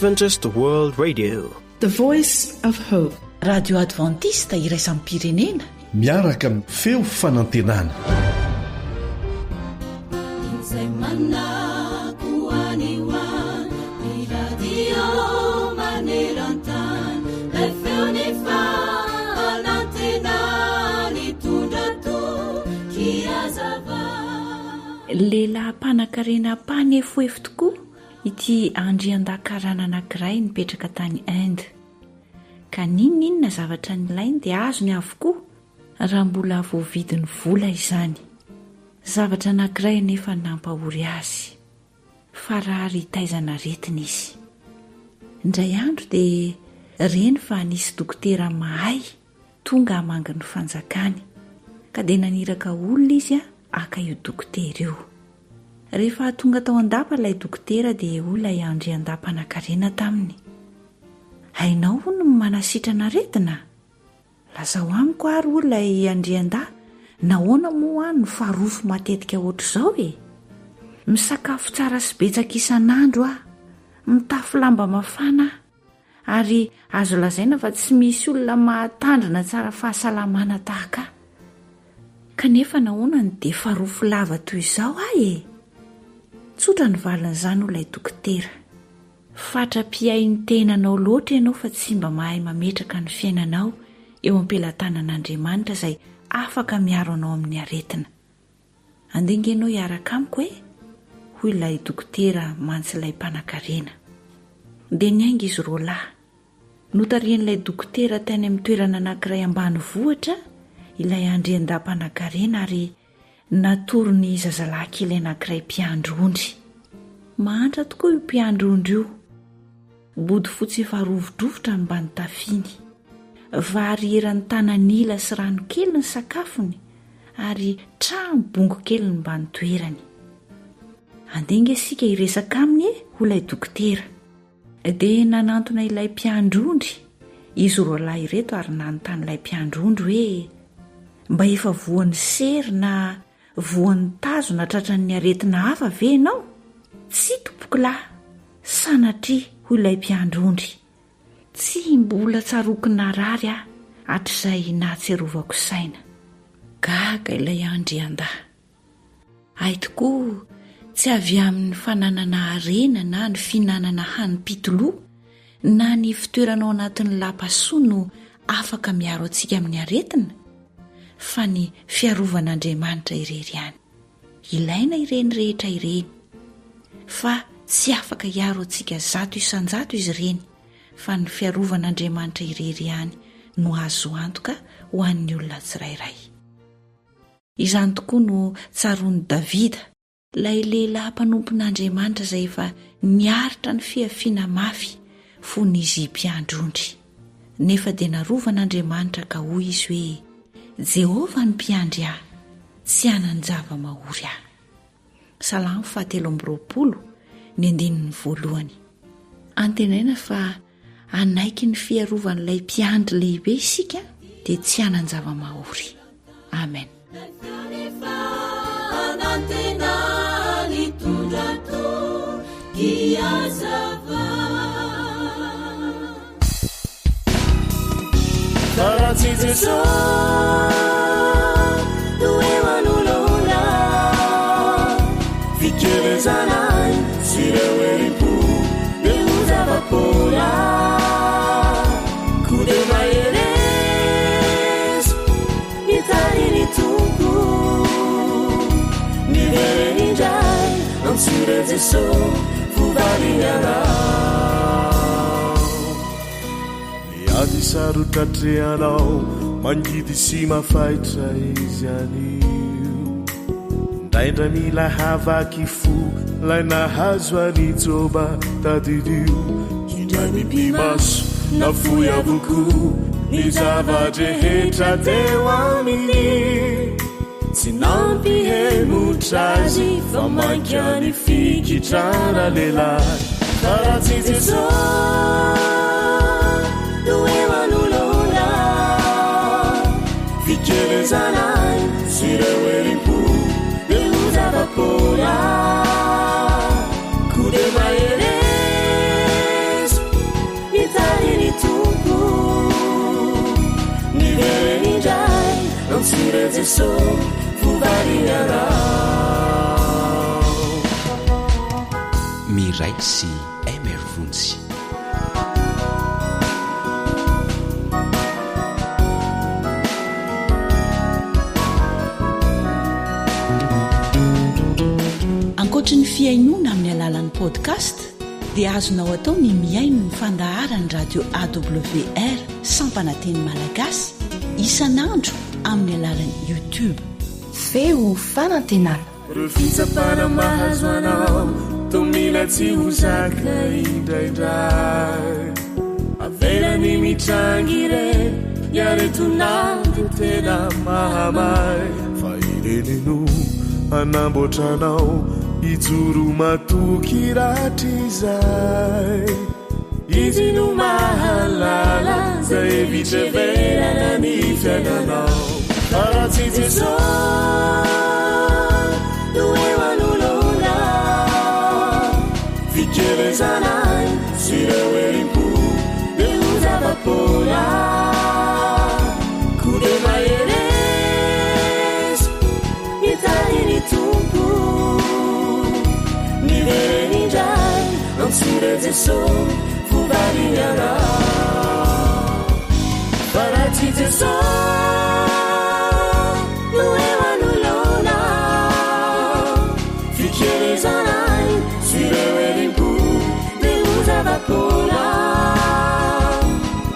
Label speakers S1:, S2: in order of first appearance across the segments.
S1: Adventist World Radio.
S2: The Voice of Hope.
S3: Radio Adventiste iraisam-pirenena.
S4: Miaraka amin'ny feo fanantenana.
S5: Izay manako any ho any, ny radio maneran-tany, ilay feon'ny fanantenana hitondra toky hazava.
S3: Lehilahy mpanankarena mpanefoefo tokoa ity andriandakarana anankiray nipetraka tany Inde. Ka n'inon'inona zavatra nilainy dia azony avokoa raha mbola voavidin'ny vola izany. Zavatra anankiray anefa nampahory azy, fa rary hitaizana aretina izy. Indray andro dia reny fa nisy dokotera mahay tonga hamangy ny fanjakany, ka dia naniraka olona izy haka io dokotera io. Rehefa tonga tao an-dapa ilay dokotera dia hoy ilay andriandahy mpanankarena taminy, Hainao hono ny manasitrana aretina? Lazao amiko ary hoy ilay andriandahy, nahoana moa aho no farofy matetika hoatr'izao e? Misakafo tsara sy betsaka isan'andro aho, mitafy lamba mafana aho, ary azo lazaina fa tsy misy olona mahatandrina tsara fahasalamana tahaka ahy. Kanefa nahoana no dia farofy lava toy izao aho e? Tsotra ny valin'izany hoy ilay dokotera. Fatra-pihaino tenanao loatra ianao fa tsy mba mahay mametraka ny fiainanao eo am-pelatanan'Andriamanitra izay afaka miaro anao amin'ny aretina. Andeha ange ianao hiaraka amiko e! hoy ilay dokotera mantsy ilay mpanankarena. Dia niainga izy roalahy. Notarihan'ilay dokotera tany amin'ny toerana anankiray ambanivohitra ilay andriandahy mpanankarena ary natorony zazalahy kely anankiray mpiandry ondry. Mahantra tokoa io mpiandry ondry io. Bodofotsy efa rovidrovitra ny mba nitafiany. Vary eran'ny tanan'ila sy rano kely ny sakafony ary trano bongo kely ny mba nitoerany. Andeha ange isika hiresaka aminy e, hoy ilay dokotera. Dia nanantona ilay mpiandry ondry izy roalahy ireto ary nanontany ilay mpiandry ondry hoe, Mba efa voan'ny sery na voan'ny tazo na tratran'ny aretina hafa ve ianao? Tsia tompokolahy, sanatria, hoy ilay mpiandry ondry. Tsy mbola tsaroako narary aho hatrizay nahatsiarovako saina. Gaga ilay andriandahy. Hay tokoa tsy avy amin'ny fananana harena na ny fihinanana hanim-pitoloha na ny fitoerana ao anatin'ny lapa soa no afaka miaro antsika amin'ny aretina fa ny fiarovan'Andriamanitra irery ihany. Ilaina ireny rehetra ireny fa tsy afaka hiaro antsika 100% izy ireny fa ny fiarovan'Andriamanitra irery ihany no azo antoka ho an'ny olona tsirairay. Izany tokoa no tsaroan'i Davida, ilay lehilahy mpanompon'Andriamanitra izay efa niaritra ny fihafiana mafy fony izy mpiandry ondry. Nefa dia narovan'Andriamanitra ka hoy izy hoe, Jehovah no mpiandry ahy, tsy hanan-java-mahory aho. Salamo fahatelo amby roapolo, ny andininy voalohany. Antenaina fa hanaiky ny fiarovan'ilay mpiandry lehibe isika dia tsy hanan-java-mahory. Amen.
S6: Ny ady sarotra atrehanao, mangidy sy mafaitra izy anio. Indraindray mila havaky fo, lay nahazo an'i Joba tadidio. Indray mipi-maso, nafoy avokoa ny zava-drehetra teo aminy. Tsy nampihemotra azy fa mainka nifikitra ralehilahy. Fa raha tsy Jesosy no eo anoloana, fikelezana ahy sy ireo herim-po dia ho zava-poana. Koa dia mahereza. Antsoy re Jeso vovaliny anao.
S7: Miray sy MR Vonjy.
S3: Ankoatry ny fihainoana amin'ny alalan'ny podcast dia azonao atao ny mihaino ny fandaharan'ny radio AWR sampana teny malagasy isan'andro amin'ny alalan'ny YouTube.
S2: Feo fanantenana.
S6: Reo fitsapana mahazo anao toa mila tsy ho zaka indraindray Avelany mitranga ireny ny aretinao dia tena mahamay Fa ireny no hanamboatra anao hijoro matoky rahatrizay Izy no mahalala zay hevitra heverana ny fiainanao Fa raha tsy Jesosy no eo anoloana Fikelezana ahy sy ireo herim-po dia ho zava-poana Koa dia mahereza mitady ny Tompo Miverena indray Antsoy re Jeso vovaliny anao Fa raha tsy Jeso no eo anoloana Fikelezana ahy sy ireo herim-po dia ho zava-poana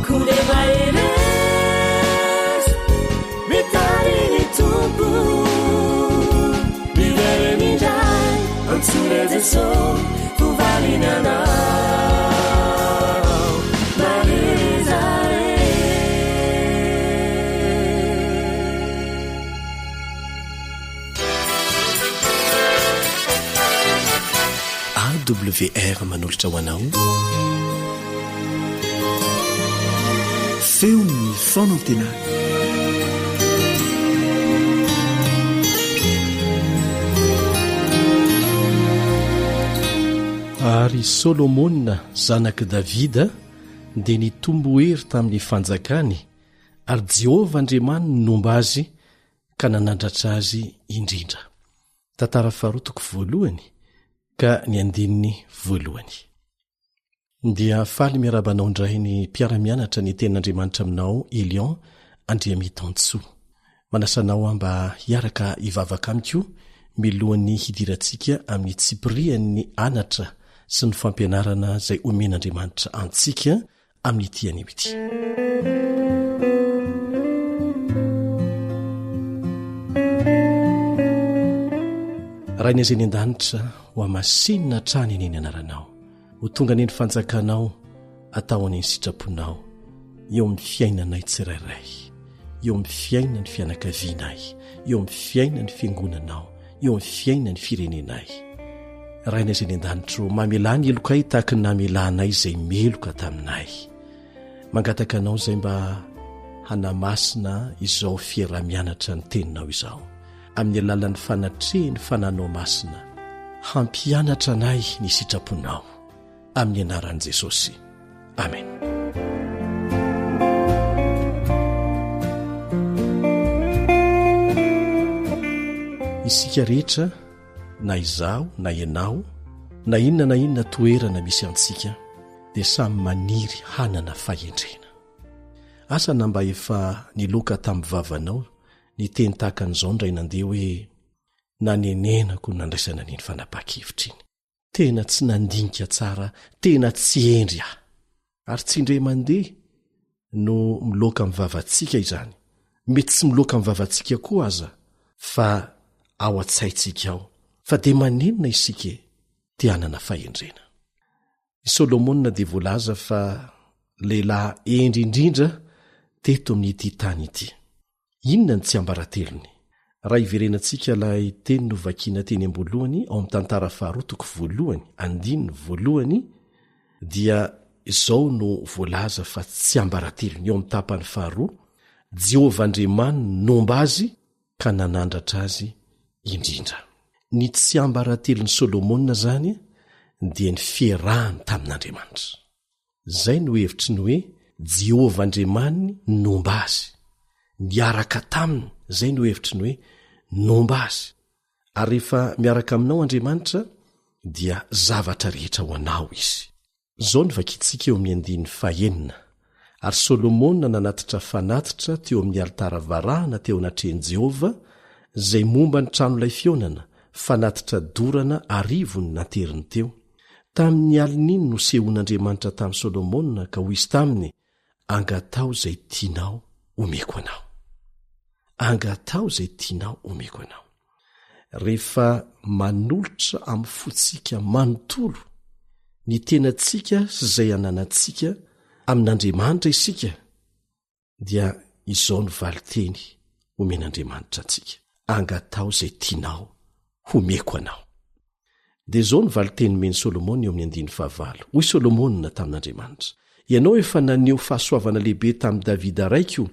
S6: Koa dia mahereza mitady ny Tompo Miverena indray Antsoy re Jeso ho valiny anao Mahereza re.
S4: AWR manolotra ho anao Feon'ny fanantenana.
S8: Ary Solomona, zanak'i Davida, dia nitombo hery tamin'ny fanjakany, ary Jehovah Andriamaniny nomba azy ka nanandratra azy indrindra. Tantara faharoa toko voalohany ka ny andininy voalohany. Dia faly miarahaba anao indray ny mpiara-mianatra ny tenin'Andriamanitra aminao Elion Andriamitansoa. Manasa anao aho mba hiaraka hivavaka amiko milohan'ny hidirantsika amin'ny tsipirian'ny anatra sy ny fampianarana izay omen'Andriamanitra antsika amin'ity anio ity. Rainay izay any an-danitra, ho hamasinina hatrany anie ny anaranao. Ho tonga anie ny fanjakanao, atao anie ny sitraponao eo amin'ny fiainanay tsirairay, eo amin'ny fiainan'ny fianakavianay, eo amin'ny fiainan'ny fiangonanao, eo amin'ny fiainan'ny firenenay. Rainay izay any an-danitra ô, mamelà ny helokay tahaka ny namelanay izay meloka taminay. Mangataka anao izay mba hanamasina izao fiaraha-mianatra ny teninao izao, amin'ny alalan'ny fanatrehan'ny fananao masina, hampianatra anay ny sitraponao. Amin'ny anaran'i Jesosy. Amen. Isika rehetra, na izaho na ianao, na inona na inona toerana misy antsika, dia samy maniry hanana fahendrena. Asa na mba efa niloka tamin'ny vavanao ny teny tahaka an'izao indray nandeha hoe nanenenako ny nandraisana an'iny fanapahan-kevitra iny. Tena tsy nandinika tsara, tena tsy hendry aho. Ary tsy indray mandeha no miloaka amin'ny vavantsika izany, mety tsy miloaka amin'ny vavantsika koa aza fa ao an-tsaintsika ao. Fa dia maninona isika e, te hanana fahendrena? I Solomona dia voalaza fa lehilahy hendry indrindra teto amin'ity tany ity. Inona ny tsiambaratelony? Raha iverenantsika ilay teny novakina teny am-boalohany ao amin'ny Tantara faharoa toko voalohany, andininy voalohany, dia izao no voalaza fa tsiambaratelony eo amin'ny tapany faharoa, Jehovah Andriamaniny nomba azy ka nanandratra azy indrindra. Ny tsiambaratelon'i Solomona izany dia ny fiarahany tamin'Andriamanitra. Izay no hevitry ny hoe Jehovah Andriamaniny nomba azy, niaraka taminy. Izay no hevitry ny hoe nomba azy. Ary rehefa miaraka aminao Andriamanitra dia zavatra rehetra ho anao Izy. Izao no vakintsika eo amin'ny andininy fahenina, Ary Solomona nanatitra fanatitra teo amin'ny alitara varahana teo anatrehan'i Jehovah, izay momba ny tranolay fihaonana, fanatitra dorana arivony nateriny teo. Tamin'ny alin'iny no sehon'Andriamanitra tamin'i Solomona, ka hoy izy taminy, Angataho izay tianao homeko anao. Angataho izay tianao homeko anao. Rehefa manolotra amin'ny fontsika manontolo ny tenantsika sy izay ananantsika amin'Andriamanitra isika, dia izao no valin-teny omen'Andriamanitra antsika, Angataho izay tianao homeko anao. Dia izao no valin-teny nomen'i Solomona eo amin'ny andininy fahavalo. Hoy Solomona tamin'Andriamanitra, Ianao efa naneho fahasoavana lehibe tamin'i Davida raiko,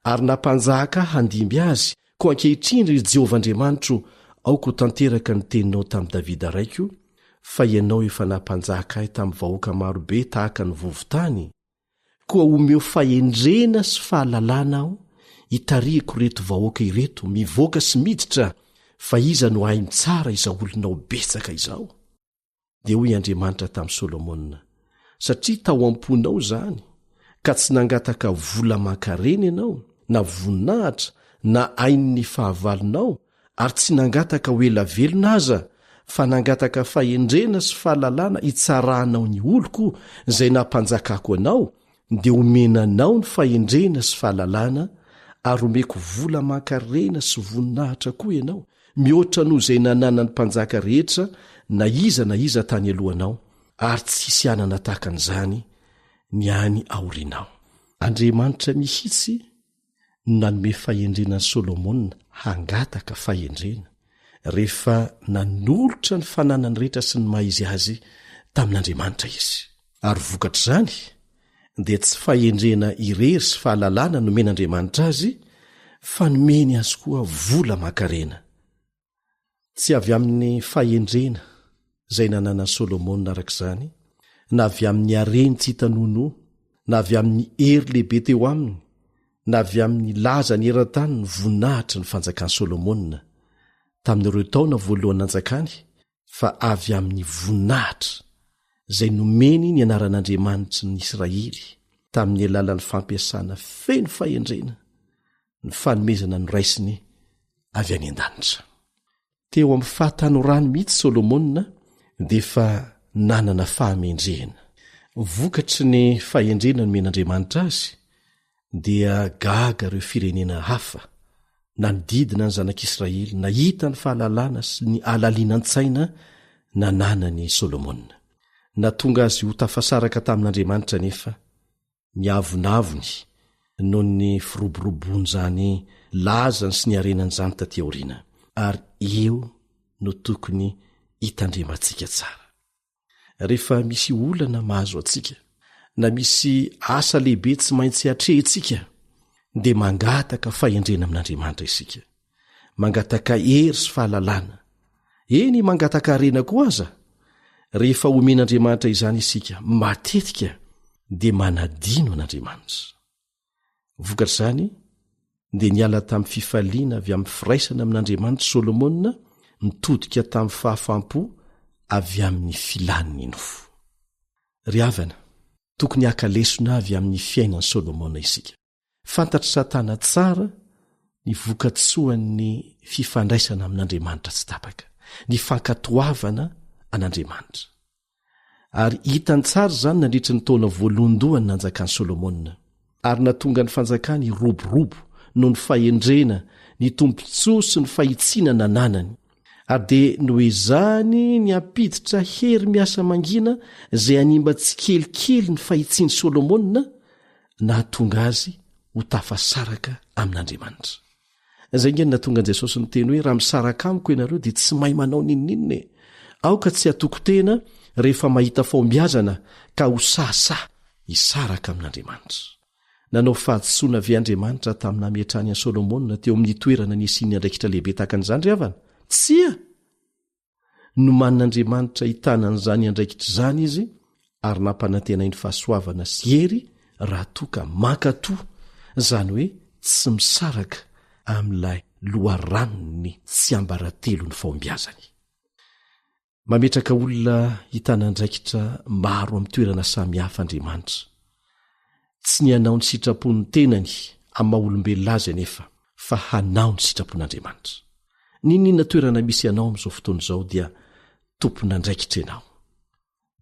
S8: ary nampanjaka ahy handimby azy, koa ankehitriny, ry Jehovah Andriamanitro, aoka ho tanteraka ny teninao tamin'i Davida raiko, fa Ianao efa nampanjaka ahy tamin'ny vahoaka maro be tahaka ny vovo-tany, Koa omeo fahendrena sy fahalalana aho hitarihiko ireto vahoaka ireto mivoaka sy miditra fa iza no hahay mitsara izao olonao betsaka izao? Dia hoy Andriamanitra tamin'i Solomona, Satria tao am-ponao izany, ka tsy nangataka vola aman-karena ianao, na voninahitra, na ain'ny fahavalonao, ary tsy nangataka ho ela velona aza, fa nangataka fahendrena sy fahalalana hitsaranao ny oloko izay nampanjakako anao, dia omena anao ny fahendrena sy fahalalana, ary omeko vola aman-karena sy voninahitra koa ianao, mihoatra noho izay nananan'ny mpanjaka rehetra na iza na iza tany alohanao, ary tsy hisy hanana tahaka an'izany ny any aorianao. Andriamanitra mihitsy no nanome fahendrena an'i Solomona hangataka fahendrena, rehefa nanolotra ny fananany rehetra sy ny maha izy azy tamin'Andriamanitra izy. Ary vokatr'izany, dia tsy fahendrena irery sy fahalalana nomen'Andriamanitra azy, fa nomeny azy koa vola aman-karena. Tsy avy amin'ny fahendrena izay nananan'i Solomona araka izany, na avy amin'ny hareny tsy hita nonoa, na avy amin'ny hery lehibe teo aminy, na avy amin'ny lazany eran-tany ny voninahitry ny fanjakan'i Solomona tamin'ireo taona voalohany nanjakany, fa avy amin'ny voninahitra izay nomeny ny anaran'Andriamanitry ny Israely tamin'ny alalan'ny fampiasana feno fahendrena ny fanomezana noraisiny avy any an-danitra. Teo amin'ny fahatanorany mihitsy Solomona dia efa nanana fahamendrehana. Vokatry ny fahendrena nomen'Andriamanitra azy dia gaga ireo firenena hafa nanodidina ny zanak'Israely nahita ny fahalalana sy ny halalinan-tsaina nananan'i Solomona. Nahatonga azy ho tafasaraka tamin'Andriamanitra anefa ny avonavony noho ny firoborobon'izany lazany sy ny harenany izany taty aoriana, ary eo no tokony hitandremantsika tsara. Rehefa misy olana mahazo antsika, na misy asa lehibe tsy maintsy atrehintsika, dia mangataka fahendrena amin'Andriamanitra isika. Mangataka hery sy fahalalana. Eny, mangataka harena koa aza. Rehefa omen'Andriamanitra izany isika, matetika dia manadino an'Andriamanitra. Vokatr'izany, dia niala tamin'ny fifaliana avy amin'ny firaisana amin'Andriamanitra Solomona nitodika tamin'ny fahafaham-po avy amin'ny filan'ny nofo. Ry havana, tokony haka lesona avy amin'ny fiainan'i Solomona isika. Fantatr'i Satana tsara ny vokatsoan'ny fifandraisana amin'Andriamanitra tsy tapaka, ny fankatoavana an'Andriamanitra. Ary hitany tsara izany nandritry ny taona voalohandohany nanjakan'i Solomona, ary nahatonga ny fanjakany hiroborobo noho ny fahendrena, ny tombontsoa sy ny fahitsiana nananany. Ary dia noezahany ny hampiditra hery miasa mangina izay hanimba tsikelikely ny fahitsian'i Solomona, nahatonga azy ho tafasaraka amin'Andriamanitra. Izay ange no nahatonga an'i Jesosy niteny hoe, Raha misaraka amiko ianareo dia tsy mahay manao n'inon'inona e! Aoka tsy hatoky tena rehefa mahita fahombiazana ka ho sahisahy hisaraka amin'Andriamanitra. Nanao fahadisoana ve Andriamanitra tamin'ny nametrahany an'i Solomona teo amin'ny toerana nisian'ny andraikitra lehibe tahaka an'izany ry havana? Tsia! Nomanin'Andriamanitra hitana an'izany andraikitra izany izy ary nampanantenainy fahasoavana sy hery raha toa ka mankatò, izany hoe tsy misaraka, amin'ilay loharanon'ny tsiambaratelon'ny fahombiazany. Mametraka olona hitana andraikitra maro amin'ny toerana samihafa Andriamanitra. Tsy ny hanao ny sitrapon'ny tenany amin'ny maha olombelona azy anefa, fa hanao ny sitrapon'Andriamanitra. N'inon'inona toerana misy anao amin'izao fotoana izao dia tompon'andraikitra ianao.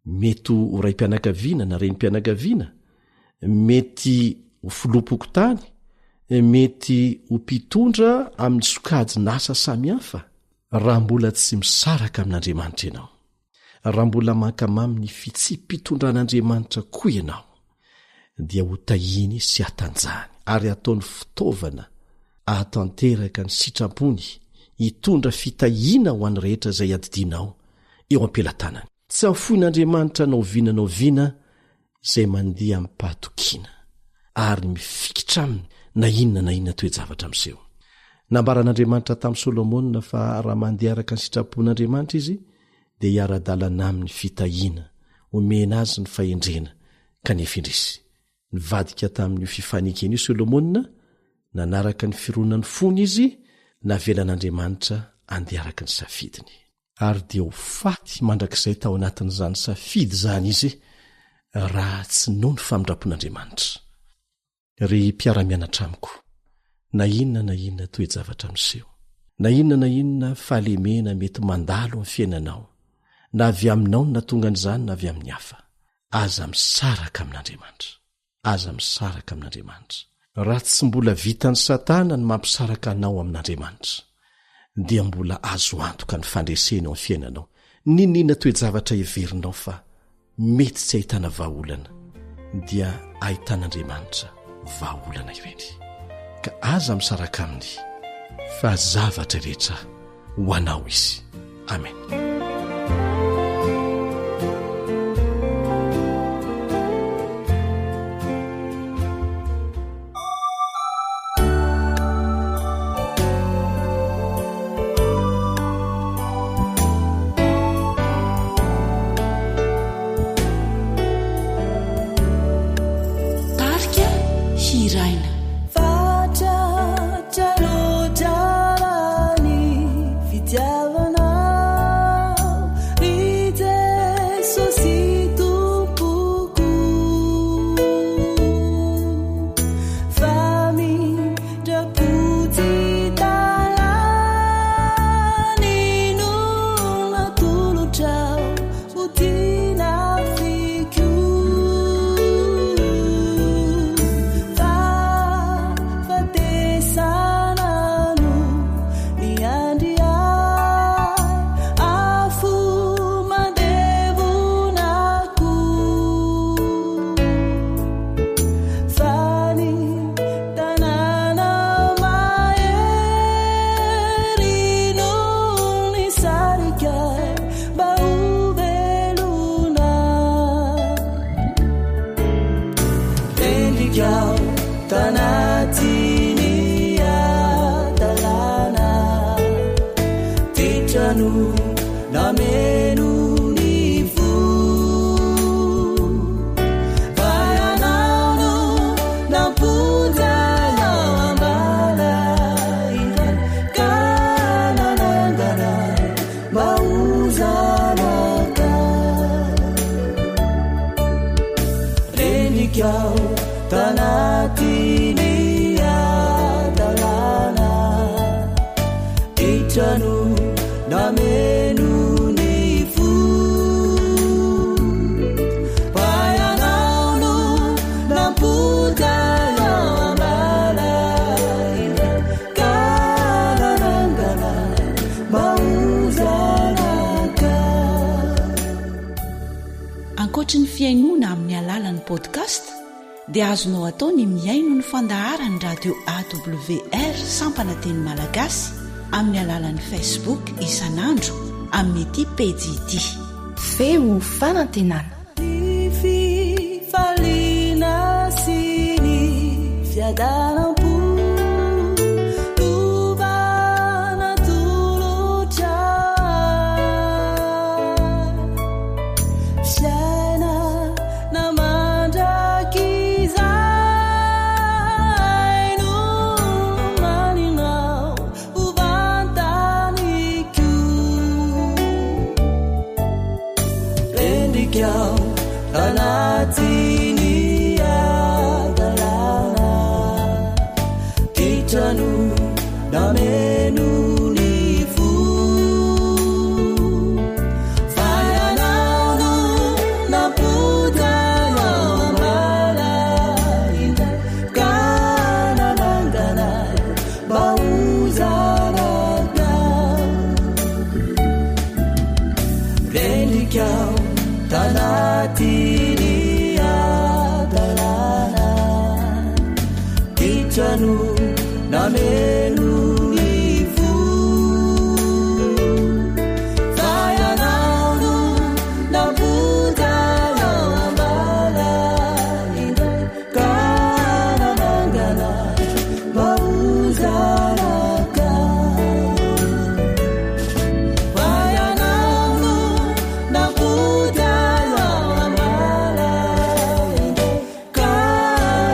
S8: Mety ho raim-pianakaviana na renim-pianakaviana, mety ho filoham-pokontany, mety ho mpitondra amin'ny sokajin'asa samihafa, raha mbola tsy misaraka amin'Andriamanitra ianao, raha mbola mankamamy ny fitsipi-pitondran'Andriamanitra koa ianao, dia ho tahiany sy hatanjahany ary hataony fitaovana ahatanteraka ny sitrapony hitondra fitahiana ho an'ny rehetra izay adidianao eo am-pelatanany. Tsy hafoin'Andriamanitra na oviana na oviana izay mandeha amim-pahatokiana ary mifikitra aminy na inona na inona toe-javatra miseho. Nambaran'Andriamanitra tamin'i Solomona fa raha mandeha araka ny sitrapon'Andriamanitra izy dia hiara-dalana aminy fitahiana, homena azy ny fahendrena, kanefa indrisy. Nivadika tamin'io fifanekena io Solomona, nanaraka ny fironan'ny fony izy, navelan'Andriamanitra handeha araka ny safidiny. Ary dia ho faty mandrakizay tao anatin'izany safidy izany izy raha tsy noho ny famindram-pon'Andriamanitra. Ry mpiara-mianatra amiko, na inona na inona toe-javatra miseho, na inona na inona fahalemena mety mandalo amin'ny fiainanao, na avy aminao no nahatonga an'izany na avy amin'ny hafa, aza misaraka amin'Andriamanitra. Aza misaraka amin'Andriamanitra. Raha tsy mbola vitan'i Satana ny mampisaraka anao amin'Andriamanitra, dia mbola azo antoka ny fandreseny eo amin'ny fiainanao, n'inon'inona toe-javatra heverinao fa mety tsy ahitana vahaolana, dia ahitan'Andriamanitra vahaolana ireny. Ka aza misaraka aminy fa zavatra rehetra ho anao izy. Amen.
S3: Tarika hiraina.
S5: Fatratra loatra ny fitiavanao, ry Jesosy Tompoko. Famindram-po tsy hita lany no natolotrao ho tiana fiko. Fahafatesana no niandry ahy, afo mandevona ko. Fa ny tanàna mahery no nisarika mba ho velona. Rendrika aho tanatin'ny hadalana, Ditra no nameno ny fo. Fa ianao no namponja ao am-bala indray, ka nanangana mba ho zanaka. Rendrika aho tanatin'ny hadalana, Ditra no nameno ny fo. Fa ianao no nampody ahy ao am-bala indray, ka nanangana mba ho zanaka.
S3: Ankoatry ny fihainoana amin'ny alalan'ny podcast dia azonao atao ny mihaino ny fandaharan'ny radio AWR sampana teny malagasy amin'ny alalan'ny Facebook isan'andro amin'ity pejy ity.
S2: Feo fanantenana.
S5: Ny fifaliana sy ny fiadanam-po lova natolotra. Fiainana mandrakizay no nomaninao. Nameno ny fo Fa ianao no nampody ahy ao am-bala indray Ka nanangana ahy mba ho zanakao Rendrika aho tanatin'ny hadalana Ditra no nameno ny fo Fa ianao no nampody ahy ao am-bala indray Ka nanangana ahy mba ho zanakao Fa ianao no nampody ahy ao am-bala indray Ka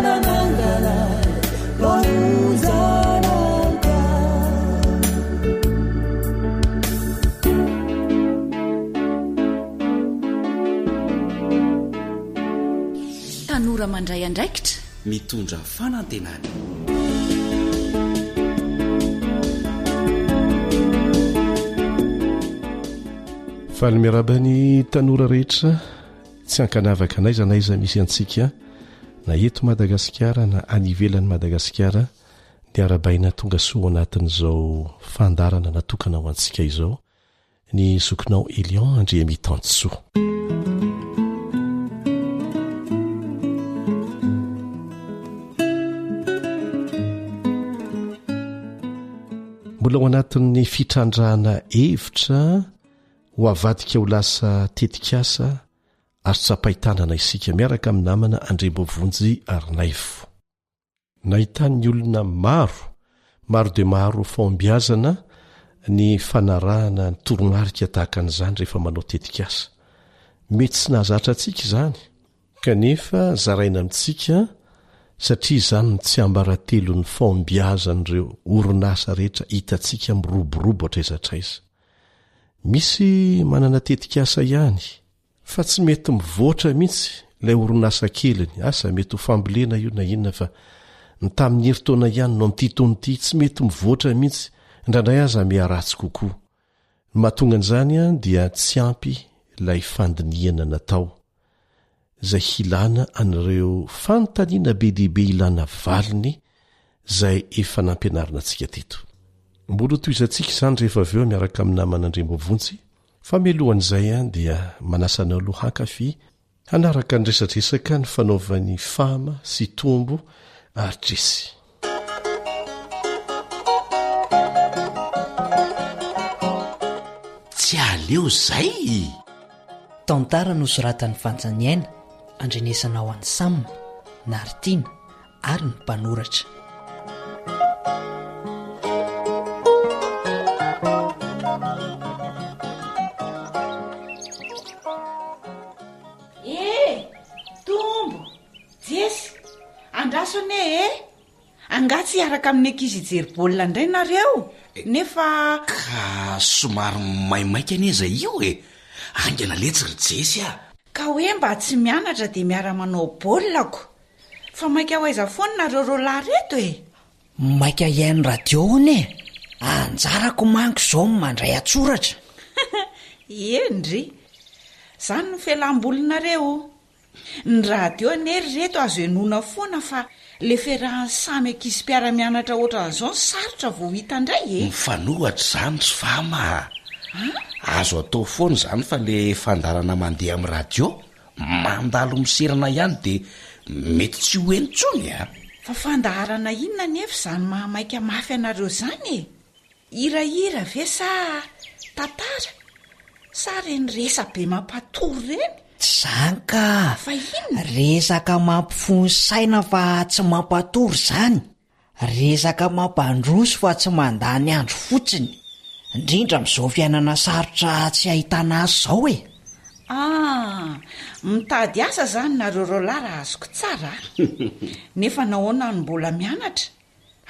S5: nanangana ahy mba ho zanakao.
S3: Tanora mandray andraikitra.
S7: Mitondra fanantenana.
S8: Faly miarahaba ny tanora rehetra. Tsy ankanavaka n'aiza n'aiza misy antsika na eto Madagasikara na any ivelan'i Madagasikara dia arabaina tonga soa ao anatin'izao fandaharana natokana ho antsika izao ny zokinao Elion Andriamitansoa. Mbola ao anatin'ny fitrandrahana hevitra Ho avadika ho lasa tetikasa azo tsapain-tanana isika miaraka amin'ny namana Andriamboavonjy Arnaivo. Nahitan'ny olona maro, maro dia maro fahombiazana ny fanarahana ny toromarika tahaka an'izany rehefa manao tetikasa. Mety tsy nahazatra antsika izany, kanefa zaraina amintsika satria izany no tsiambaratelon'ny fahombiazan'ireo orinasa rehetra hitantsika miroborobo hatraiza hatraiza. Misy manana tetikasa ihany fa tsy mety mivoatra mihitsy ilay orinasa keliny, asa mety ho fambolena io na inona fa ny tamin'ny herintaona ihany no amin'ity taona ity tsy mety mivoatra mihitsy, indraindray aza miharatsy kokoa. Ny mahatonga an'izany dia tsy ampy ilay fandinihana natao. izay hilana an'ireo fanontaniana be dia be ilana valiny izay efa nampianarina antsika teto. Mbola hotohizantsika izany rehefa avy eo miaraka amin'ny namana Andriamboavonjy, fa mialohan'izay dia manasa anao aloha hankafy hanaraka ny resadresaka nifanaovan'i Fama sy Tombo ary Jessy.
S7: Tsy aleo zay!
S9: Tantara nosoratan'i Fanja Niaina, andrenesana ho an'i Sam, Naritiana ary ny mpanoratra.
S3: Eh! Tombo! Jesy! Andraso anie eh! Angaha tsy hiaraka amin'ny ankizy hijery baolina indray nareo? Nefa.
S7: Ka somary maimaika anie izay io e! Haingana letsy ry Jesy a!
S3: Ka hoe mba tsy mianatra dia miara-manao baolina ko! Fa maika ho aiza foana nareo roalahy reto e?
S9: Maika hihaino radio hono e! Anjarako manko izao ny mandray an-tsoratra.
S3: Eny ry! Izany no fialam-bolinareo. Ny radio anie ry reto azo henoina foana fa le fiarahan'ny samy ankizy mpiara-mianatra ohatran'izao no sarotra vao hita indray e!
S7: Mifanohatra izany ry Fama a! Azo atao foana izany fa le fandaharana mandeha amin'ny radio mandalo miserana ihany de mety tsy ho heno intsony a!
S3: Fa fandaharana inona anefa izany mahamaika mafy anareo izany e? Hirahira ve sa tantara sa reny resa-be mampatory reny?
S9: Tsy zany ka!
S3: Fa inona?
S9: Resaka mampifoha ny saina fa tsy mampatory izany. Resaka mampandroso fa tsy mandany andro fotsiny. Indrindra amin'izao fiainana sarotra tsy ahitana asa izao e!
S3: Ah! Mitady asa izany nareo roalahy raha azoko tsara a! Nefa nahoana no mbola mianatra?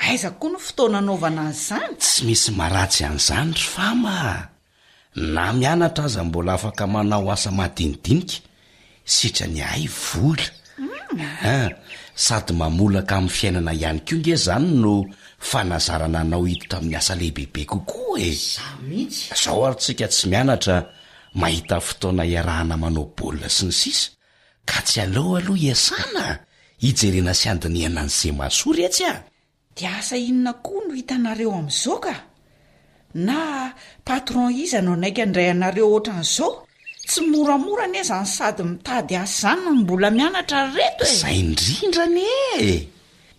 S3: Aiza koa no fotoana anaovana an'izany?
S7: Tsy misy maharatsy an'izany ry Fama a! Na mianatra aza mbola afaka manao asa madinidinika, sitrany ahay vola. An! Sady mamolaka amin'ny fiainana ihany koa nge izany no fanazarana anao hiditra amin'ny asa lehibebe kokoa e!
S9: Izaho mihitsy.
S7: Zao ary tsika tsy mianatra mahita fotoana iarahana manao baolina sy ny sisa ka tsy aleo aloha hiasana hijerena sy handinihana an'ze mahasoa re tsy a!
S3: Dia asa inona koa no hitanareo amin'izao ka? Na patron iza no hanaiky handray anareo ohatran'izao? Tsy moramora anie izany sady mitady asa izany no mbola mianatra ry reto e!
S7: Izay indrindra anie e!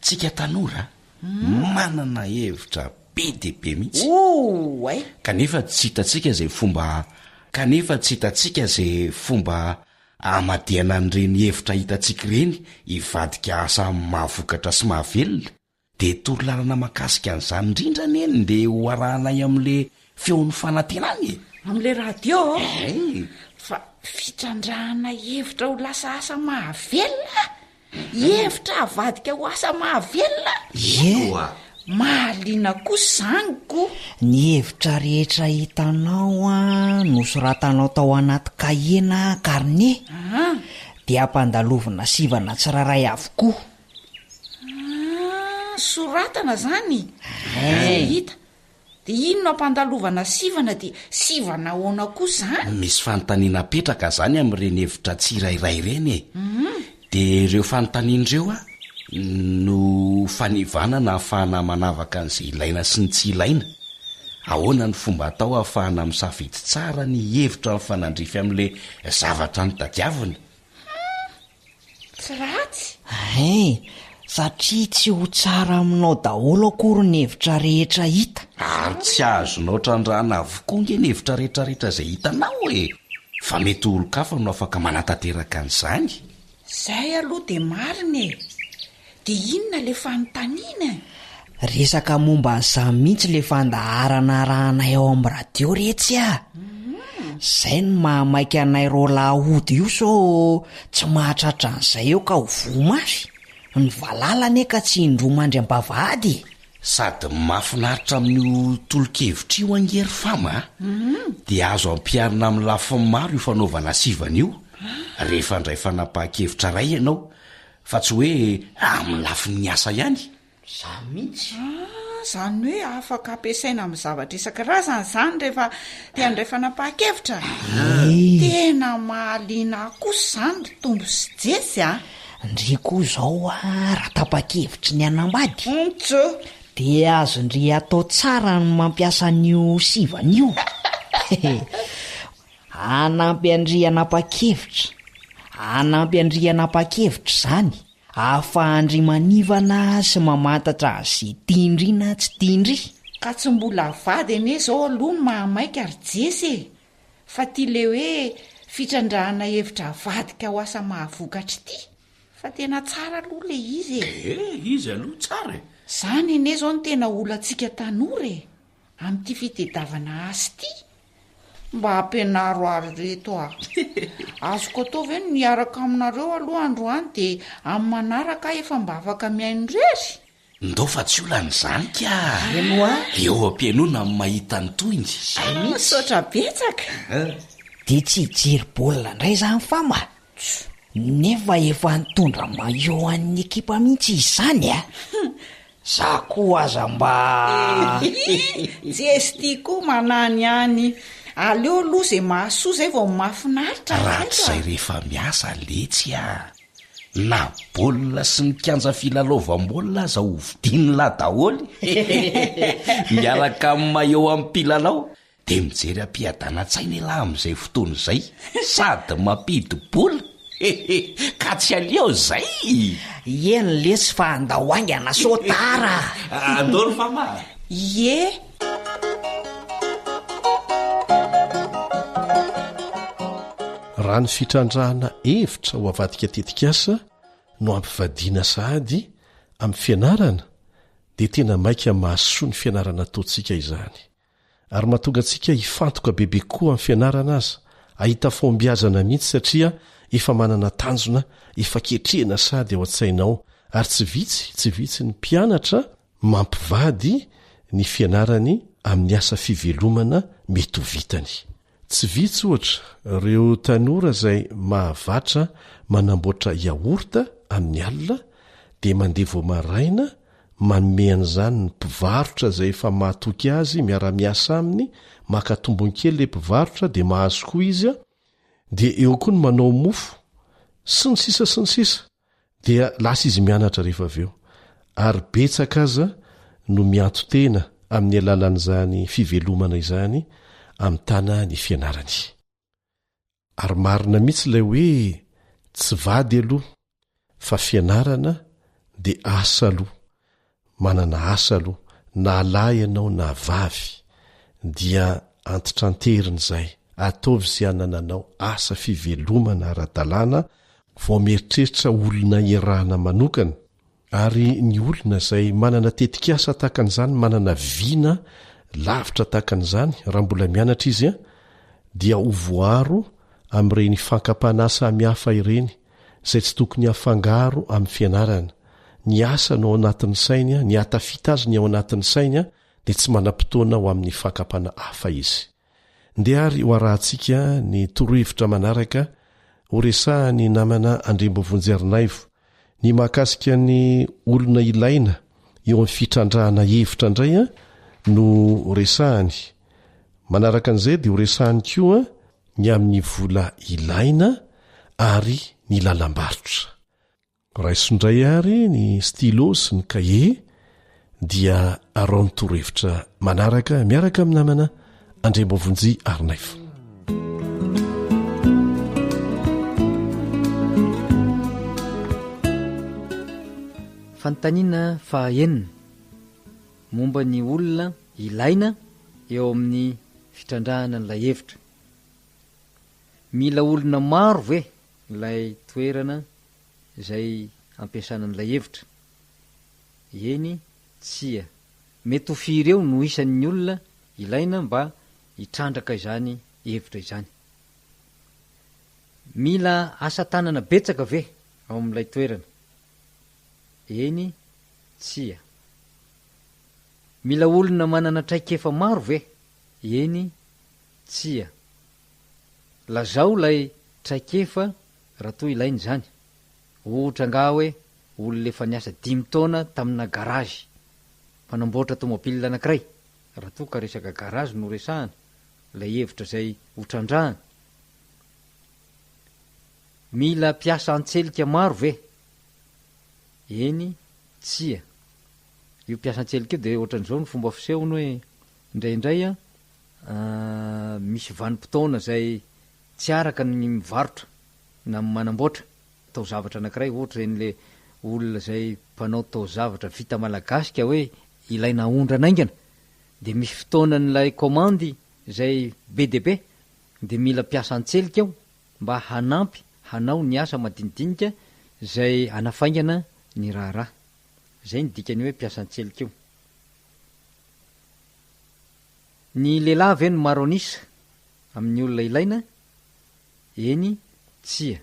S7: Tsika tanora manana hevitra be dia be mihitsy.
S3: Oay!
S7: Kanefa tsy hitantsika izay fomba kanefa tsy hitantsika izay fomba hamadihana an'ireny hevitra hitantsika ireny hivadika asa mahavokatra sy mahavelona. Dia torolalana mahakasika an'izany indrindra anie no ndeha ho arahanay amin'le feon'ny fanantenana e!
S3: Amin'le radio?
S7: Ee!
S3: Fa fitrandrahana hevitra ho lasa asa mahavelona? Hevitra avadika ho asa mahavelona?
S9: Ie!
S3: Mahaliana kosa izany ko!
S9: Ny hevitra rehetra hitanao nosoratanao tao anaty kahie na karne dia ampandalovina sivana tsirairay avokoa.
S3: Ah, soratana zany? Zay hita. De ino no ampandalovana sivana de sivana ahoana koa zany?
S7: Misy fanontaniana apetraka zany amin'ireny hevitra tsirairay ireny e. De ireo fanontaniana ireo a no fanivanana ahafahana manavaka an'izay ilaina sy ny tsy ilaina. Ahoana ny fomba atao ahafahana misafidy tsara ny hevitra mifanandrify amin'ilay zavatra notadiavina?
S3: Tsy ratsy.
S9: Hein, satria tsy ho tsara aminao daholo akory ny hevitra rehetra hita.
S7: Ary tsy azonao trandrahana avokoa nge ny hevitra rehetrarehetra izay hitanao e! Fa mety ho olon-kafa no afaka manatanteraka an'izany.
S3: Zay aloha dia marina e! Dia inona ilay fanontaniana e?
S9: Resaka momba an'izany mihitsy ilay fandaharana arahanay ao amin'ny radio retsy a! Izay no mahamaika anay roalahy hody io sao tsy mahatratra an'izay eo ka ho voa mafy. Ny valala anie ka tsy indroa mandry am-bavahady e!
S7: Sady mahafinaritra amin'io tolo-kevitra io ange ry Fama a! Dia azo ampiharina amin'ny lafiny maro io fanaovana sivana io, rehefa handray fanapahan-kevitra iray ianao, Fa tsy hoe amin'ny lafiny asa ihany.
S9: Za mihitsy.
S3: Ah, zany hoe afaka ampiasaina amin'ny zavatra isan-karazany izany rehefa te handray fanapahan-kevitra? Tena mahaliana ahy kosa izany ry Tombo sy Jesy a!
S9: Ndry koa izao a, raha tapa-kevitry ny hanambady,
S3: Ontso!
S9: dia azon-dry atao tsara ny mampiasa an'io sivana io. Hanampy an-dry hanapa-kevitra, hanampy an-dry hanapa-kevitra izany, ahafahan-dry manivana sy mamantatra an'izay tian-dry na tsy tian-dry.
S3: Ka tsy mbola vady anie izao aloha no mahamaika ry Jesy e! Fa ty le hoe fitrandrahana hevitra avadika ho asa mahavokatra ity, fa tena tsara aloha le izy e!
S7: Ee, izy aloha tsara e!
S3: Zany anie izao no tena olantsika tanora e! Amin'ity fitedavana asa ity, mba ampianaro ahy reto ah. Azoko atao ve ny miaraka aminareo aloha androany dia amin'ny manaraka aho efa mba afaka mihaino irery?
S7: Ndao fa tsy olana izany ka!
S9: Eny hoa!
S7: Eo am-pihainoana no mahita ny tohiny.
S9: Izay mihitsy.
S3: Misaotra betsaka.
S9: Dia tsy hijery baolina indray izany Fama? Nefa efa nitondra maillot an'ny ekipa mihitsy izy izany a! Za koa aza mba.
S3: Jesy ty koa manany ihany. Aleo aloha ze mahasoa zay vao mahafinaritra ry
S7: Raha tsy
S3: reto a.
S7: zay rehefa miasa letsy a! Na baolina sy ny kianja filalaovam-baolina aza ho vidian'lah daholo miaraka amin'ny maillot amin'ny mpilalao. Dia mijery am-piadanan-tsaina elah amin'izay fotoana izay sady mampidi-bola hehe ka tsy aleo izay!
S9: Eny lesy fa andao haingana sao tara
S7: a! Andao ry Fama a!
S3: Ie!
S8: Raha ny fitrandrahana hevitra ho avadika tetikasa no ampivadiana sahady amin'ny fianarana dia tena maika mahasoa ny fianarana ataontsika izany. Ary mahatonga antsika hifantoka bebe kokoa amin'ny fianarana aza, hahita fahombiazana mihitsy satria efa manana tanjona efa ketrehina sahady ao an-tsaina ao ary tsy vitsy tsy vitsy ny mpianatra mampivady ny fianarany amin'ny asa fivelomana mety ho vitany. Tsy vitsy, ohatra, ireo tanora izay mahavatra manamboatra yaourt amin'ny alina dia mandeha vao maraina. Manome an'izany ny mpivarotra izay efa mahatoky azy, miara-miasa aminy, maka tombony kely ilay mpivarotra dia mahazo koa izy an, dia eo koa ny manao mofo, sy ny sisa sy ny sisa. Dia lasa izy mianatra rehefa avy eo. Ary betsaka aza no mianto-tena amin'ny alalan'izany fivelomana izany amitana ny fianarany. Ary marina mihitsy ilay hoe tsy vady aloha fa fianarana dia asa aloha, manana asa aloha, na lahy ianao na vavy dia antitranterina izay, ataovy izay anananao asa fivelomana ara-dalàna vao mieritreritra olona iarahana manokana, Ary ny olona izay manana tetikasa tahaka an'izany, manana vina lavitra tahaka an'izany, raha mbola mianatra izy, dia ho voaro amin'ireny fankam-panahy samihafa ireny, izay tsy tokony hafangaro amin'ny fianarana. Ny asa no ao anatin'ny sainy, ny hahatafita azy ny ao anatin'ny sainy, dia tsy manam-potoana ho amin'ny fankam-panahy hafa izy. Ndeha ary ho arahantsika ny torohevitra manaraka horesahan'ny namana Andriambovonjy Ernaivo ny mahakasika ny olona ilaina eo amin'ny fitrandrahana hevitra indray no resahany. Manaraka an'izay dia horesahany koa ny amin'ny vola ilaina ary ny lalam-barotra. Raiso indray àry ny stylo sy ny kahie dia araho ny torohevitra manaraka miaraka amin'ny namana Andriambovonjy Arnaivo.
S10: Fanontaniana fahaenina momba ny olona ilaina eo amin'ny fitrandrahana an'ilay hevitra. Mila olona maro ve ilay toerana izay ampiasana an'ilay hevitra? Eny, tsia. Mety ho firy eo no isan'ny olona ilaina mba hitrandraka izany hevitra izany? Mila asa tanana betsaka ve ao amin'ilay toerana? Eny, tsia. Mila olona manana traikefa maro ve? Eny, tsia. Lazao ilay traikefa raha toa ilaina izany. Ohatra angaha hoe olona efa niasa dimy taona tamina garage mpanamboatra tomobile anankiray, raha toa ka resaka garage no resahana, ilay hevitra izay ho trandrahana. Mila mpiasa an-tselika maro ve? Eny, tsia. Io mpiasa an-tselika io dia ohatran'izao ny fomba fisehony hoe indraindray an, Misy vanim-potoana izay tsy araka ny mivarotra na manamboatra taozavatra anankiray, ohatra ireny le olona izay mpanao taozavatra vita malagasy ka hoe ilaina aondrana haingana, dia misy fotoanan'ilay kaomandy izay be dia be dia mila mpiasa an-tselika ao mba hanampy hanao ny asa madinidinika izay hanafaingana ny raharaha. Izay ny dikan'io hoe mpiasa an-tselika io. Ny lehilahy ve no maro an'isa amin'ny olona ilaina? Eny, tsia.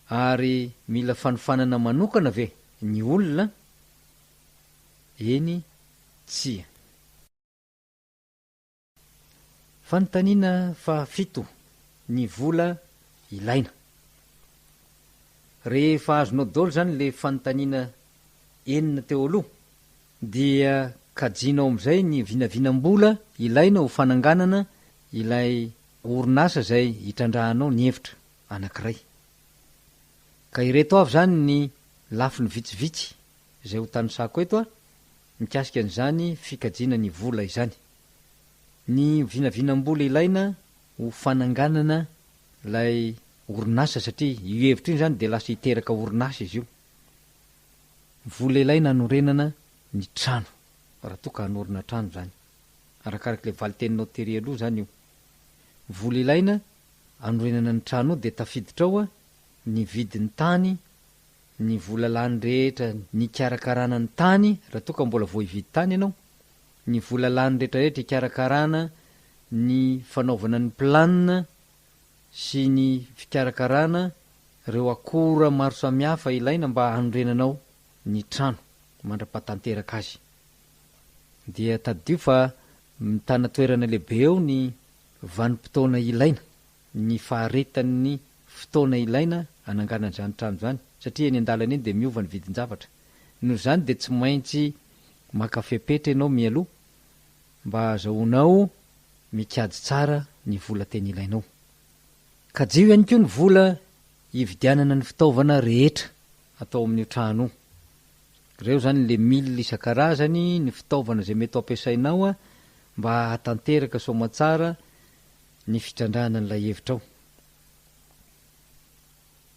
S10: Ary mila fanofanana manokana ve ny olona? Eny, tsia. Fanontaniana fahafito, ny vola ilaina. Rehefa azonao daholo izany ilay fanontaniana enina teo aloha, Dia kajianao amin'izay ny vinavinam-bola ilaina ho fananganana ilay orinasa izay hitrandrahanao ny hevitra anankiray. Ka ireto avy izany ny lafiny vitsivitsy izay ho tanisako eto mikasika an'izany fikajiana ny vola izany. Ny vinavinam-bola ilaina ho fananganana ilay orinasa satria io hevitra io izany dia lasa hiteraka orinasa izy io. Vola ilaina hanorenana ny trano, raha toa ka hanorina trano izany. Arakaraka ilay valin-teninao tery aloha izany io. Vola ilaina hanorenana ny trano io dia tafiditra ao ny vidin'ny tany, ny vola lany rehetra nikarakarana ny tany, raha toa ka mbola vao hividy tany ianao, ny vola lany rehetrarehetra hikarakarana ny fanaovana ny planina sy ny fikarakarana ireo akora maro samihafa ilaina mba hanorenanao ny trano mandra-pahatanteraka azy. Dia tadidio fa mitana toerana lehibe eo ny vanim-potoana ilaina, ny faharetan'ny fotoana ilaina hananganana izany trano izany, satria eny an-dalana eny dia miova ny vidin-javatra. Noho izany dia tsy maintsy maka fepetra ianao mialoha mba hahazahoanao mikajy tsara ny vola tena ilainao. Kajio ihany koa ny vola hividianana ny fitaovana rehetra atao amin'io trano io. Ireo izany le milina isan-karazany, ny fitaovana izay mety ho ampiasainao mba hahatanteraka soamantsara ny fitrandrahana an'ilay hevitrao.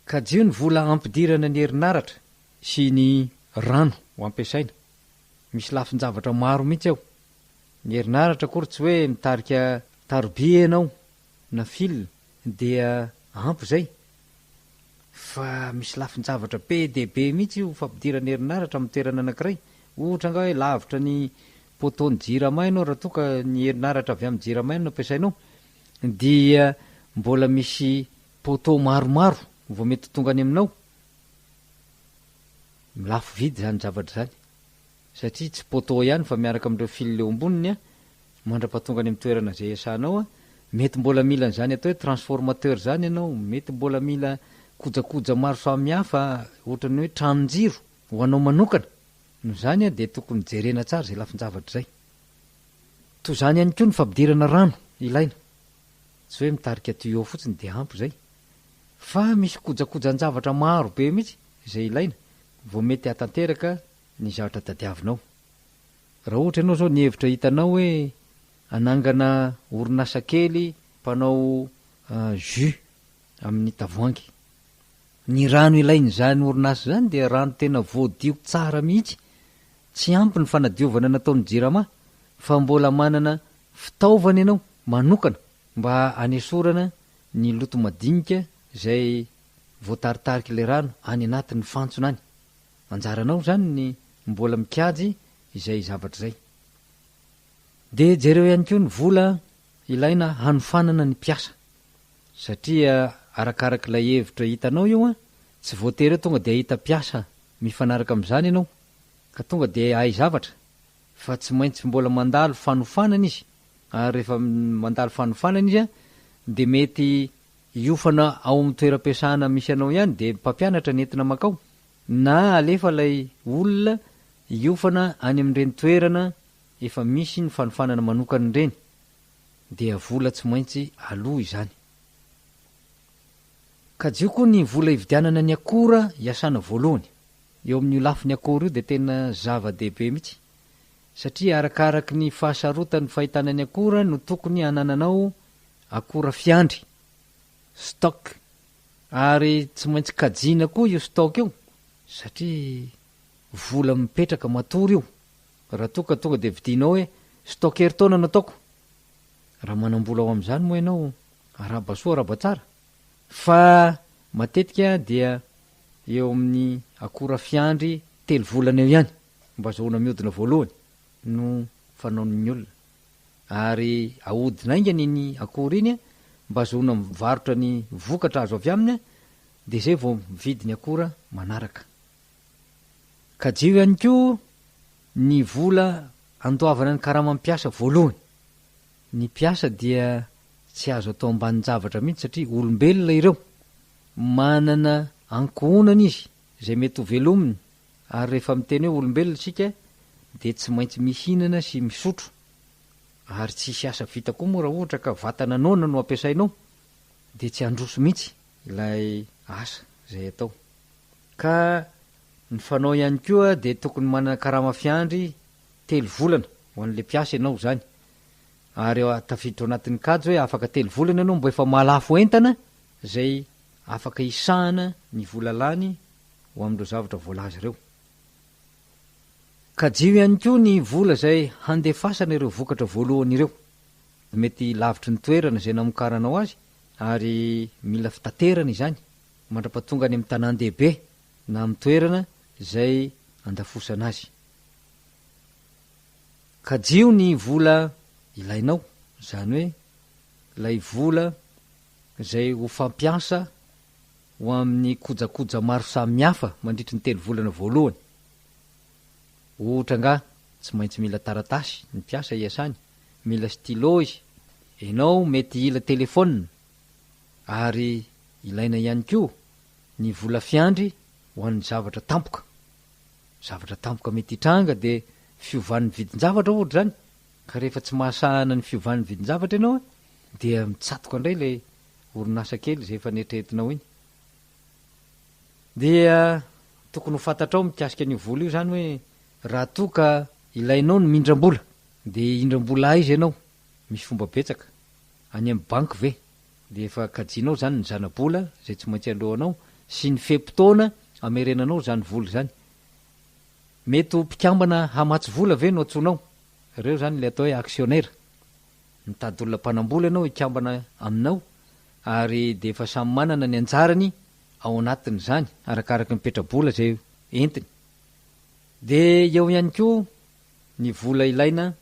S10: Kajio ny vola hampidirana ny herinaratra sy ny rano ho ampiasaina. Misy lafin-javatra maro mihitsy ao. Ny herinaratra akory tsy hoe mitarika taroby ianao na fil dia ampy izay. Fa misy lafin-javatra be dia be mihitsy io fampidirana herinaratra amin'ny toerana anankiray. Ohatra angaha hoe lavitra ny poteau ny jirama ianao raha toa ka ny herinaratra avy amin'ny jirama ihany no ampiasainao dia mbola misy poteau maromaro vao mety ho tonga any aminao. Lafo vidy izany zavatra izany satria tsy poteau ihany fa miaraka amin'ireo fil eo amboniny an, mandra-pahatonga any amin'ny toerana izay iasanao an, mety mbola mila an'izany atao hoe transformateur izany ianao, mety mbola mila kojakoja maro samihafa ohatran'ny hoe tranon-jiro ho anao manokana, noho izany an dia tokony jerena tsara izay lafin-javatra izay. Toy izany ihany koa ny fampidirana rano ilaina, tsy hoe mitarika tuyau fotsiny dia ampy izay, fa misy kojakojan-javatra maro be mihitsy izay ilaina vao mety hahatanteraka ny zavatra tadiavinao. Raha ohatra ianao izao ny hevitra hitanao hoe hanangana orinasa kely mpanao jus amin'ny tavoahangy. Ny rano ilain'izany orinasa izany dia rano tena voadio tsara mihitsy, tsy ampy ny fanadiovana nataon'ny Jirama fa mbola manana fitaovana ianao manokana mba hanesorana ny loto madinika izay voataritarik'ilay rano any anatin'ny fantsona any. Anjaranao izany ny mbola mikajy izay zavatra izay. Dia jereo ihany koa ny vola ilaina hanofanana ny mpiasa. Satria arakarak'ilay hevitra hitanao io an, tsy voatery hoe tonga dia hahita mpiasa mifanaraka amin'izany ianao, ka tonga dia hahay zavatra, fa tsy maintsy mbola mandalo fanofanana izy, ary rehefa mandalo fanofanana izy an, dia mety hiofana ao amin'ny toeram-piasana misy anao ihany, dia mpampianatra ny entina mankao, na alefa ilay olona hiofana any amin'ireny toerana efa misy ny fanofanana manokana ireny, dia vola tsy maintsy aloa izany. Kajio koa ny vola hividianana ny akora hiasana voalohany. Eo amin'io lafiny akora io dia tena zava-dehibe mihitsy, satria arakaraky ny fahasarotan'ny fahitana ny akora no tokony hanananao akora fiandry, stock, ary tsy maintsy kajiana koa io stock io satria vola mipetraka matory io raha toa ka tonga dia vidianao hoe stock herintaona no ataoko, raha manam-bola ho amin'izany moa ianao arahaba soa arahaba tsara fa matetika dia eo amin'ny akora fiandry telo volana eo ihany mba azahoana mihodina voalohany no fanaon'ny olona ary ahodina haingana iny akora iny mba azahoana mivarotra ny vokatra azo avy aminy dia izay vao mividy ny akora manaraka. Kajio ihany koa ny vola andoavana ny karaman'ny mpiasa voalohany. Ny mpiasa dia tsy azo atao ambanin-javatra mihitsy satria olombelona ireo. Manana ankohonana izy izay mety ho velominy ary rehefa miteny hoe olombelona isika dia tsy maintsy mihinana sy misotro ary tsy hisy asa vita koa moa raha ohatra ka vatana noana no ampiasainao dia tsy handroso mihitsy ilay asa izay atao. Ka ny fanao ihany koa dia tokony manana karama fiandry telo volana ho an'ilay mpiasa ianao izany. Ary tafiditra ao anatin'ny kajy hoe afaka telo volana ianao mba efa mahalafo entana izay afaka hisahana ny vola lany ho amin'ireo zavatra voalaza ireo. Kajio ihany koa ny vola izay handefasana ireo vokatra voalohany ireo. Mety lavitry ny toerana izay namokaranao azy ary mila fitaterana izany mandra-pahatonga any amin'ny tanàn-dehibe na amin'ny toerana izay andafosana azy. Kajio ny vola ilainao, izany hoe ilay vola izay ho fampiasa ho amin'ny kojakoja maro samihafa mandritry ny telo volana voalohany. Ohatra angaha tsy maintsy mila taratasy ny mpiasa hiasany, mila stylo izy, enao mety hila telephone ary ilaina ihany koa ny vola fiandry ho an'ny zavatra tampoka. Zavatra tampoka mety hitranga dia fiovan'ny vidin-javatra ohatra izany, ka rehefa tsy mahasahana ny fiovan'ny vidin-javatra ianao dia mitsatoka indray ilay orinasa kely izay efa neritreretinao iny. Dia tokony ho fantatrao mikasika an'io vola io izany hoe raha toa ka ilainao ny mindram-bola dia hindram-bola aiza ianao? Misy fomba betsaka. Any amin'ny banky ve? Dia efa kajianao izany ny zana-bola izay tsy maintsy aloanao sy ny fe-potoana amerenanao izany vola izany. Mety ho mpikambana hamatsy vola ve no antsoinao? Ireo izany ilay atao hoe actionnaire. Mitady olona mpanam-bola ianao hikambana aminao ary dia efa samy manana ny anjarany ao anatin'izany arakaraky ny petra-bola izay entiny. Dia eo ihany koa ny vola ilaina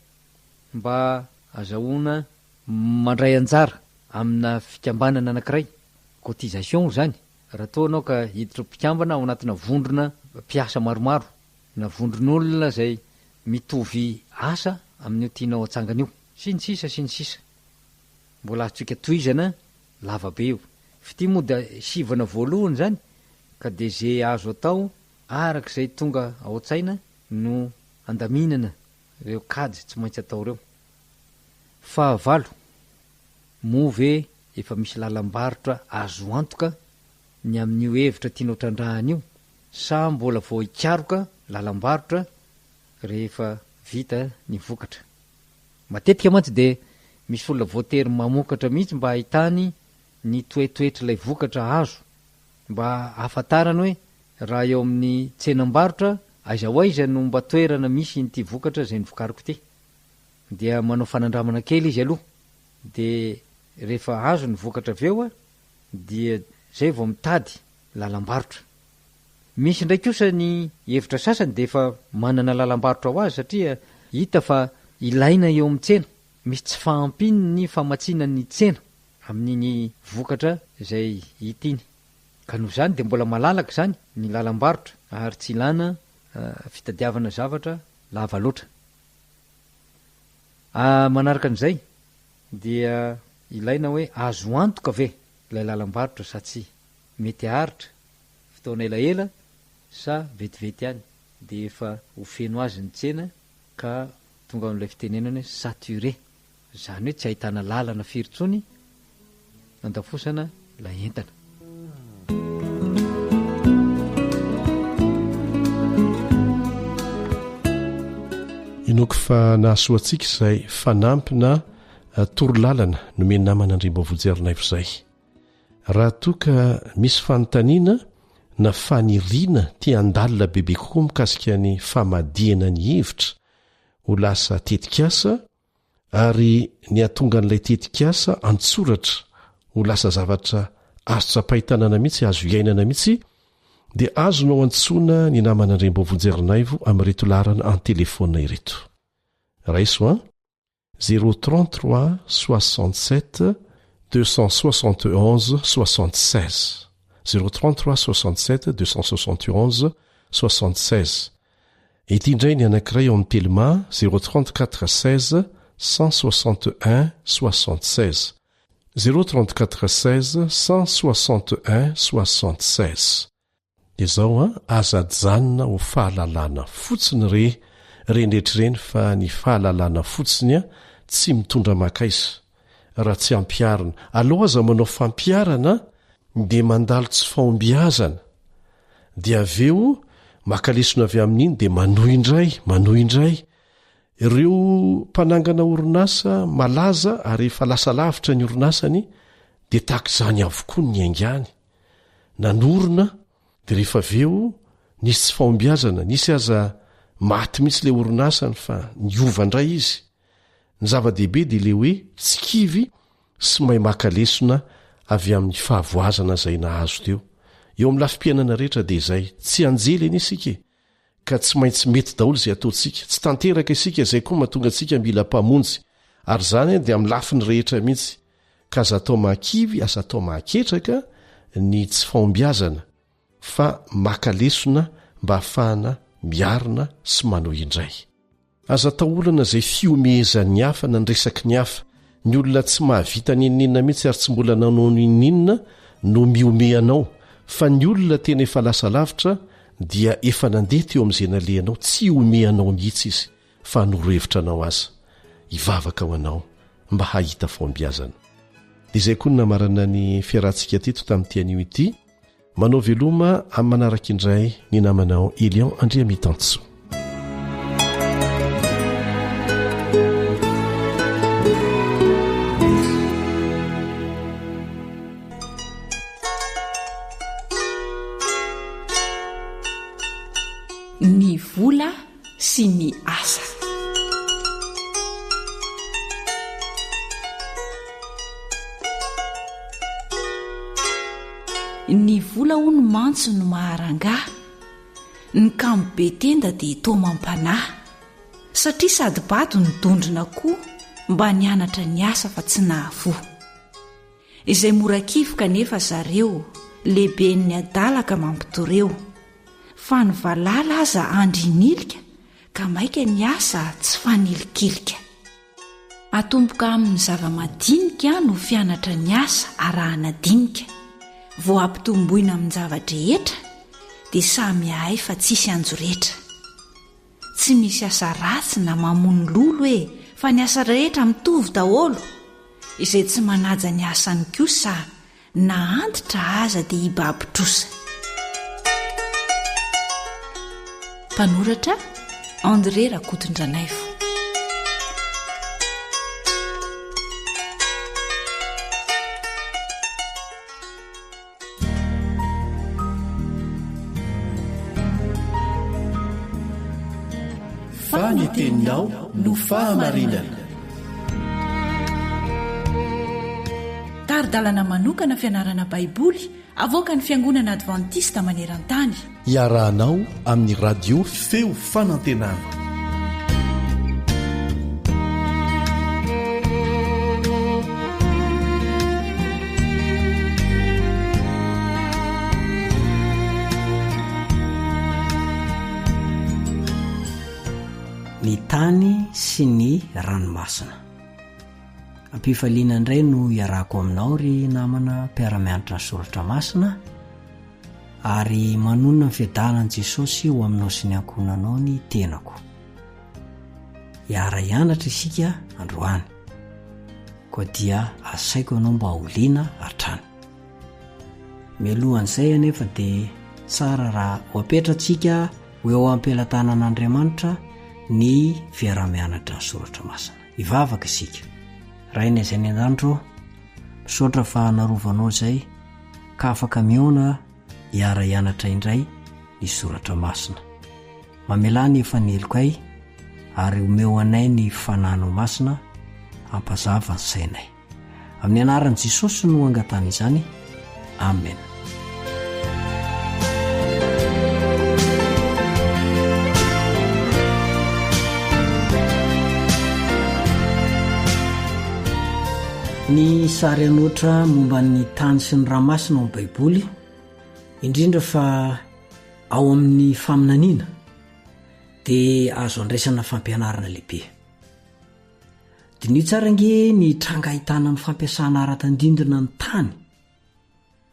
S10: mba azahoana mandray anjara amina fikambanana anankiray, cotisation izany, raha toa ianao ka hiditra ho mpikambana ao anatina vondrona mpiasa maromaro na vondron'olona izay mitovy asa amin'io tianao hatsangana io. Sy ny sisa sy ny sisa. Mbola azontsika tohizana lava be io. F'ity moa dia sivana voalohany izany ka dia ze azo atao araka izay tonga ao an-tsaina no andaminana ireo kajy tsy maintsy atao ireo. Fahavalo, moa ve efa misy lalam-barotra azo antoka ny amin'io hevitra tianao trandrahana io sa mbola vao hikaroka lalam-barotra rehefa vita ny vokatra? Matetika mantsy dia misy olona voatery mamokatra mihitsy mba hahitany ny toetoetr'ilay vokatra azo, mba hahafantarany hoe raha eo amin'ny tsenam-barotra aiza ho aiza no mba toerana misy in'ity vokatra izay novokariko ity. Dia manao fanandramana kely izy aloha, dia rehefa azo ny vokatra avy eo dia izay vao mitady lalam-barotra. Misy indray kosa ny hevitra sasany dia efa manana lalam-barotra ho azy satria hita fa ilaina eo amin'ny tsena, misy tsy fahampian'ny famatsiana ny tsena amin'iny vokatra izay hita iny. Ka noho izany dia mbola malalaka izany ny lalam-barotra ary tsy ilana fitadiavana zavatra lava loatra. Manaraka an'izay dia ilaina hoe azo antoka ve ilay lalam-barotra sa tsia? Mety haharitra fotoana elaela sa vetivety ihany dia efa ho feno azy ny tsena ka tonga amin'ilay fitenenana hoe saturé, izany hoe tsy ahitana lalana firy intsony handafosana ilay entana.
S8: Inoako fa nahasoa antsika izay fanampina torolalana nomen'ny namana Andriambaovonjy Ernaivo izay. Raha toa ka misy fanontaniana na faniriana te handalina bebe kokoa mikasika ny famadihana ny hevitra ho lasa tetikasa ary ny hahatonga an'ilay tetikasa an-tsoratra ho lasa zavatra azo tsapain-tanana mihitsy, azo iainana mihitsy, dia azonao antsoina ny namana Andriambaovonjy Ernaivo amin'ireto laharana an-telefaonina ireto. Raiso an! 033 67 271 76 033 67 271 76 Ity indray ny anankiray ao amin'ny Telma 034 16 161 76 034 16 161 76 Dia zao an, aza ajanona ho fahalalana fotsiny re ireny rehetra ireny fa ny fahalalana fotsiny an tsy mitondra mankaiza raha tsy ampiharina. Aleo aza manao fampiharana dia mandalo tsy fahombiazana dia avy eo maka lesona avy amin'iny dia manohy indray, manohy indray. Ireo mpanangana orinasa malaza ary efa lasa lavitra ny orinasany dia tahaka izany avokoa ny niaingàny. Nanorina dia rehefa avy eo nisy tsy fahombiazana, nisy aza maty mihitsy ilay orinasany fa niova indray izy. Ny zava-dehibe dia ilay hoe tsy kivy sy mahay maka lesona avy amin'ny fahavoazana izay nahazo teo. Eo amin'ny lafim-piainana rehetra dia izay, tsy anjely anie isika e! Ka tsy maintsy mety daholo izay ataontsika. Tsy tanteraka isika, izay koa mahatonga antsika mila Mpamonjy. Ary izany dia amin'ny lafiny rehetra mihitsy. Ka aza atao mahakivy, aza atao mahaketraka ny tsy fahombiazana, fa maka lesona mba hahafahana miarina sy manohy indray. Aza atahorana izay fihomehezan'ny hafa na ny resaky ny hafa. Ny olona tsy mahavita n'inon'inona mihitsy ary tsy mbola nanao n'inon'inona no mihomehy anao, fa ny olona tena efa lasa lavitra dia efa nandeha teo amin'izay nalehanao tsy hihomehy anao mihitsy izy fa hanoro hevitra anao aza, hivavaka ho anao mba hahita fahombiazana. Dia izay koa no namarana ny fiarahantsika teto tamin'ity anio ity. Manao veloma amin'ny manaraka indray ny namanao Elion Andriamitansoa.
S3: Ny vola sy ny asa. Ny vola hono mantsy no maha-rangahy, ny kamo be tenda dia toa mampanahy, satria sady bado no dondrona koa mba nianatra niasa fa tsy nahavoa. Izay mora kivy kanefa zareo lehiben'ny adala ka mampitoreo. Fa ny valala aza andrinilika ka maika ny asa tsy fanilikilika. Atomboka amin'ny zava-madinika no fianatra ny asa arahana dinika. Vao ampitomboina amin-java-drehetra dia samy hahay fa tsisy anjoretra. Tsy misy asa ratsy na mamono lolo e fa ny asa rehetra mitovy daholo. Izay tsy manaja ny asany kosa na antitra aza dia hibaby trosa. Mpanoratra, André Rakotondranaivo.
S8: Fa ny teninao no fahamarinana.
S3: Tari-dalana manokana fianarana Baiboly avoakan'ny Fiangonana Advantista maneran-tany.
S8: Iarahanao amin'ny Radio Feo Fanantenana.
S11: Ny tany sy ny ranomasina. Ampifaliana indray no iarahako aminao ry namana mpiara-mianatra ny soratra masina ary manonona ny fiadanan'i Jesosy ho aminao sy ny ankohonanao ny tenako. Hiara-hianatra isika androany. Koa dia asaiko ianao mba ho liana hatrany. Mialohan'izay anefa dia tsara raha ho apetratsika ho eo am-pelatanan'Andriamanitra ny fiaraha-mianatra ny soratra masina. Hivavaka isika. Rainay izay any an-danitra ô, misaotra fa narovanao izay ka afaka mihaona hiara-hianatra indray ny soratra masina. Mamelà ny efa nilokay ary omeo anay ny fananao masina hampazava ny sainay. Amin'ny anaran'i Jesosy no angatahana izany. Amen. Ny sary an'ohatra momba ny tany sy ny ranomasina ao amin'ny Baiboly, indrindra fa ao amin'ny faminaniana, dia azo andraisana fampianarana lehibe. Diniho tsara ange ny tranga ahitana ny fampiasana ara-tandindona ny tany,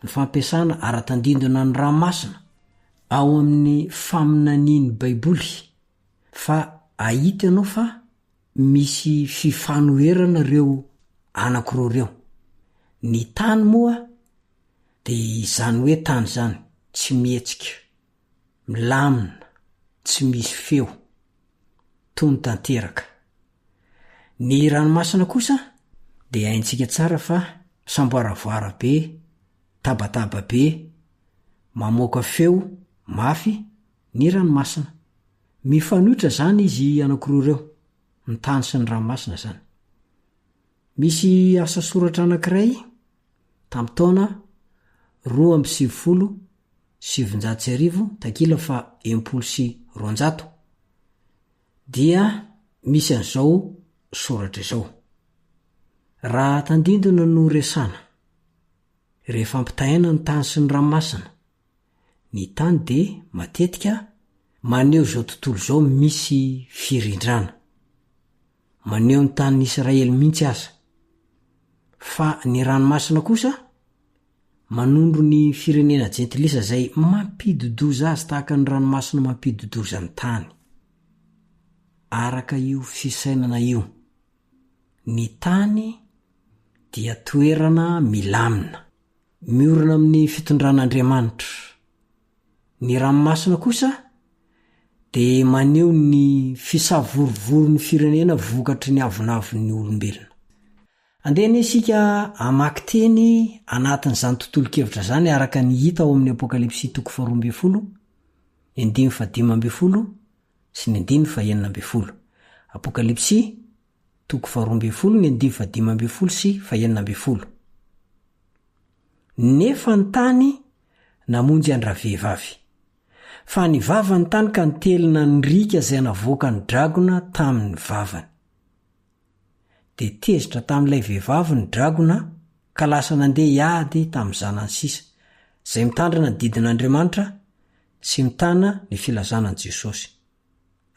S11: ny fampiasana ara-tandindona ny ranomasina ao amin'ny faminanian'ny Baiboly, fa hahita ianao fa misy fifanoherana ireo anankiroa ireo. Ny tany moa dia izany hoe tany izany, tsy mihetsika, milamina, tsy misy feo. Tony tanteraka. Ny ranomasina kosa dia haintsika tsara fa samboaravoara be, tabataba be, mamoaka feo mafy ny ranomasina. Mifanohitra izany izy anankiroa ireo, ny tany sy ny ranomasina izany. Misy asa soratra anankiray tamin'ny taona 1992, takila faha 260, dia misy an'izao soratra izao, Raha tandindona no resana, rehefa ampitahaina ny tany sy ny ranomasina, ny tany dia matetika maneho izao tontolo izao misy firindrana, maneho ny tanin'i Israely mihitsy aza, fa ny ranomasina kosa. Manondro ny firenena jentilisa izay mampidi-doza azy tahaka ny ranomasina mampidi-doza ny tany. Araka io fisainana io, ny tany dia toerana milamina, miorina amin'ny fitondran'Andriamanitra. Ny ranomasina kosa dia maneho ny fisavorovoron'ny firenena vokatry ny avonavon'ny olombelona. Andeha anie isika hamaky teny anatin'izany tontolon-kevitra izany araka ny hita ao amin'ny Apokalypsy toko faharoa ambin'ny folo, ny andininy fahadimy ambin'ny folo sy ny andininy fahenina ambin'ny folo. Apokalypsy toko faharoa ambin'ny folo, ny andininy fahadimy ambin'ny folo sy fahenina ambin'ny folo. Nefa ny tany namonjy an-dravehivavy. Fa nivava ny tany ka nitelina ny riaka izay navoakan'ny dragona tamin'ny vavany. Dia tezitra tamin'ilay vehivavy ny dragona ka lasa nandeha hiady tamin'ny zanany sisa, izay mitandrina ny didin'Andriamanitra sy mitana ny filazana an'i Jesosy.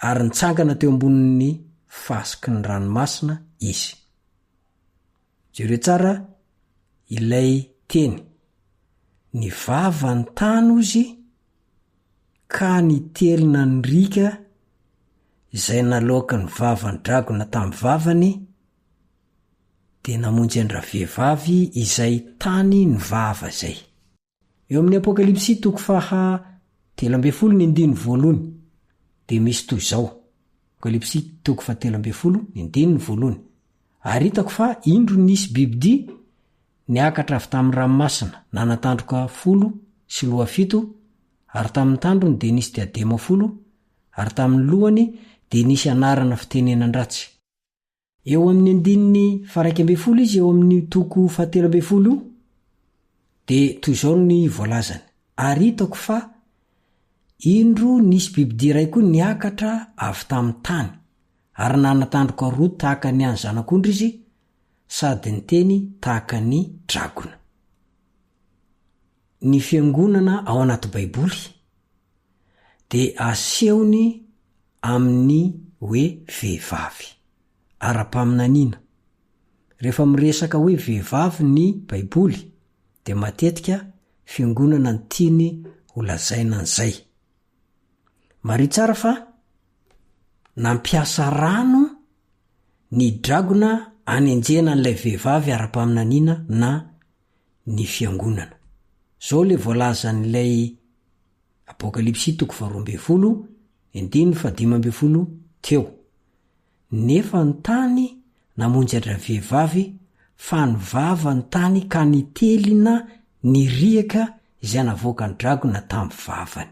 S11: Ary nitsangana teo ambonin'ny fasiky ny ranomasina izy. Jereo tsara ilay teny. Ny vava ny tany ozy ka nitelina ny riaka izay naloaky ny vavan'ny dragona tamin'ny vavany dia namonjy an-dravehivavy izay tany ny vava izay. Eo amin'ny Apokalypsy toko faha 13 ny andininy voalohny dia misy toy izao, Apokalypsy toko faha 13 ny andininy voalohny, Ary hitako fa indro nisy bibidia niakatra avy tamin'ny ranomasina, nanan-tandroka folo sy loha fito, ary tamin'ny tandrony dia nisy diadema folo, ary tamin'ny lohany dia nisy anarana fitenenan-dratsy. Eo amin'ny andininy faha-11 izy eo amin'io toko faha-13 io dia toy izao ny voalazany, Ary hitako fa, indro, nisy bibidia iray koa niakatra avy tamin'ny tany, ary nanan-tandroka roa tahaka ny an'ny zanak'ondry izy, sady niteny tahaka ny dragona. Ny fiangonana ao anaty Baiboly dia asehony amin'ny hoe vehivavy. Ara-paminaniana. Rehefa miresaka hoe vehivavy ny Baiboly dia matetika fiangonana no tiany ho lazaina an'izay. Mariho tsara fa nampiasa rano ny dragona anenjehana an'ilay vehivavy ara-paminaniana na ny fiangonana. Izao ilay voalazan'ilay Apokalypsy toko faharoa ambin'ny folo, andininy fahadimy ambin'ny folo teo. Nefa ny tany namonjy an-dravehivavy, fa nivava ny tany ka nitelina ny riaka izay navoakan'ny dragona tamin'ny vavany.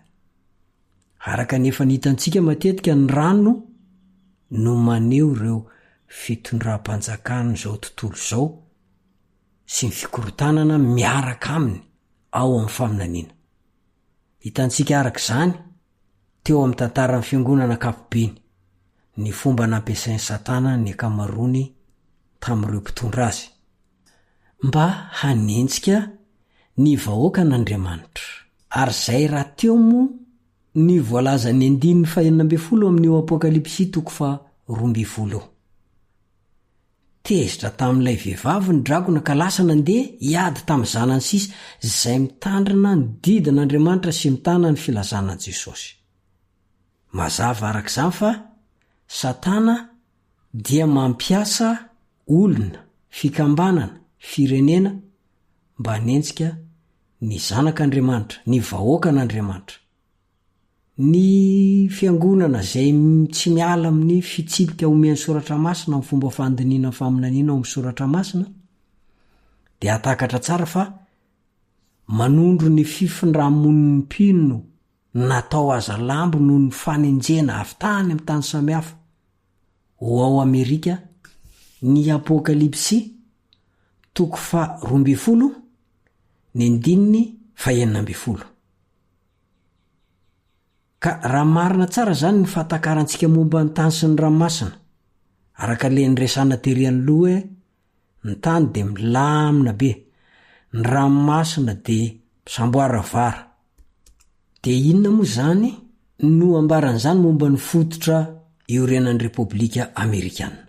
S11: Araka ny efa nitantsika matetika ny rano no maneho ireo fitondram-panjakan'izao tontolo izao sy ny fikorontanana miaraka aminy ao amin'ny faminaniana. Hitantsika araka izany, teo amin'ny tantaran'ny Fiangonana ankapobeny, ny fomba nampiasain'i Satana ny ankamaroany tamin'ireo mpitondra azy, mba hanenjika ny vahoakan'Andriamanitra. Ary izay rahateo moa ny voalazan'ny andininy fahenina ambin'ny folo amin'io Apokalypsy toko faharoa ambin'ny folo io. Tezitra tamin'ilay vehivavy ny dragona ka lasa nandeha hiady tamin'ny zanany sisa izay mitandrina ny didin'Andriamanitra sy mitana ny filazana an'i Jesosy. Mazava araka izany fa Satana dia mampiasa olona, fikambanana, firenena mba hanenjika ny zanak'Andriamanitra, ny vahoakan'Andriamanitra. Ny Fiangonana izay tsy miala amin'ny fitsipika omen'ny Soratra Masina amin'ny fomba fandinihana ny faminaniana ao amin'ny Soratra Masina dia hahatakatra tsara fa manondro ny fifindra-monin'ny mpino natao hazalambo noho ny fanenjehana avy tany amin'ny tany samihafa ho ao Amerika ny Apokalypsy toko faha-12 ny andininy fahenina ambin'ny folo. Ka raha marina tsara izany ny fahatakarantsika momba ny tany sy ny ranomasina, araka ilay niresahana tery aloha hoe ny tany dia milamina be, ny ranomasina dia misamboaravara. Dia inona moa izany no ambaran'izany momba ny fototra iorenan'ny Repoblika Amerikana?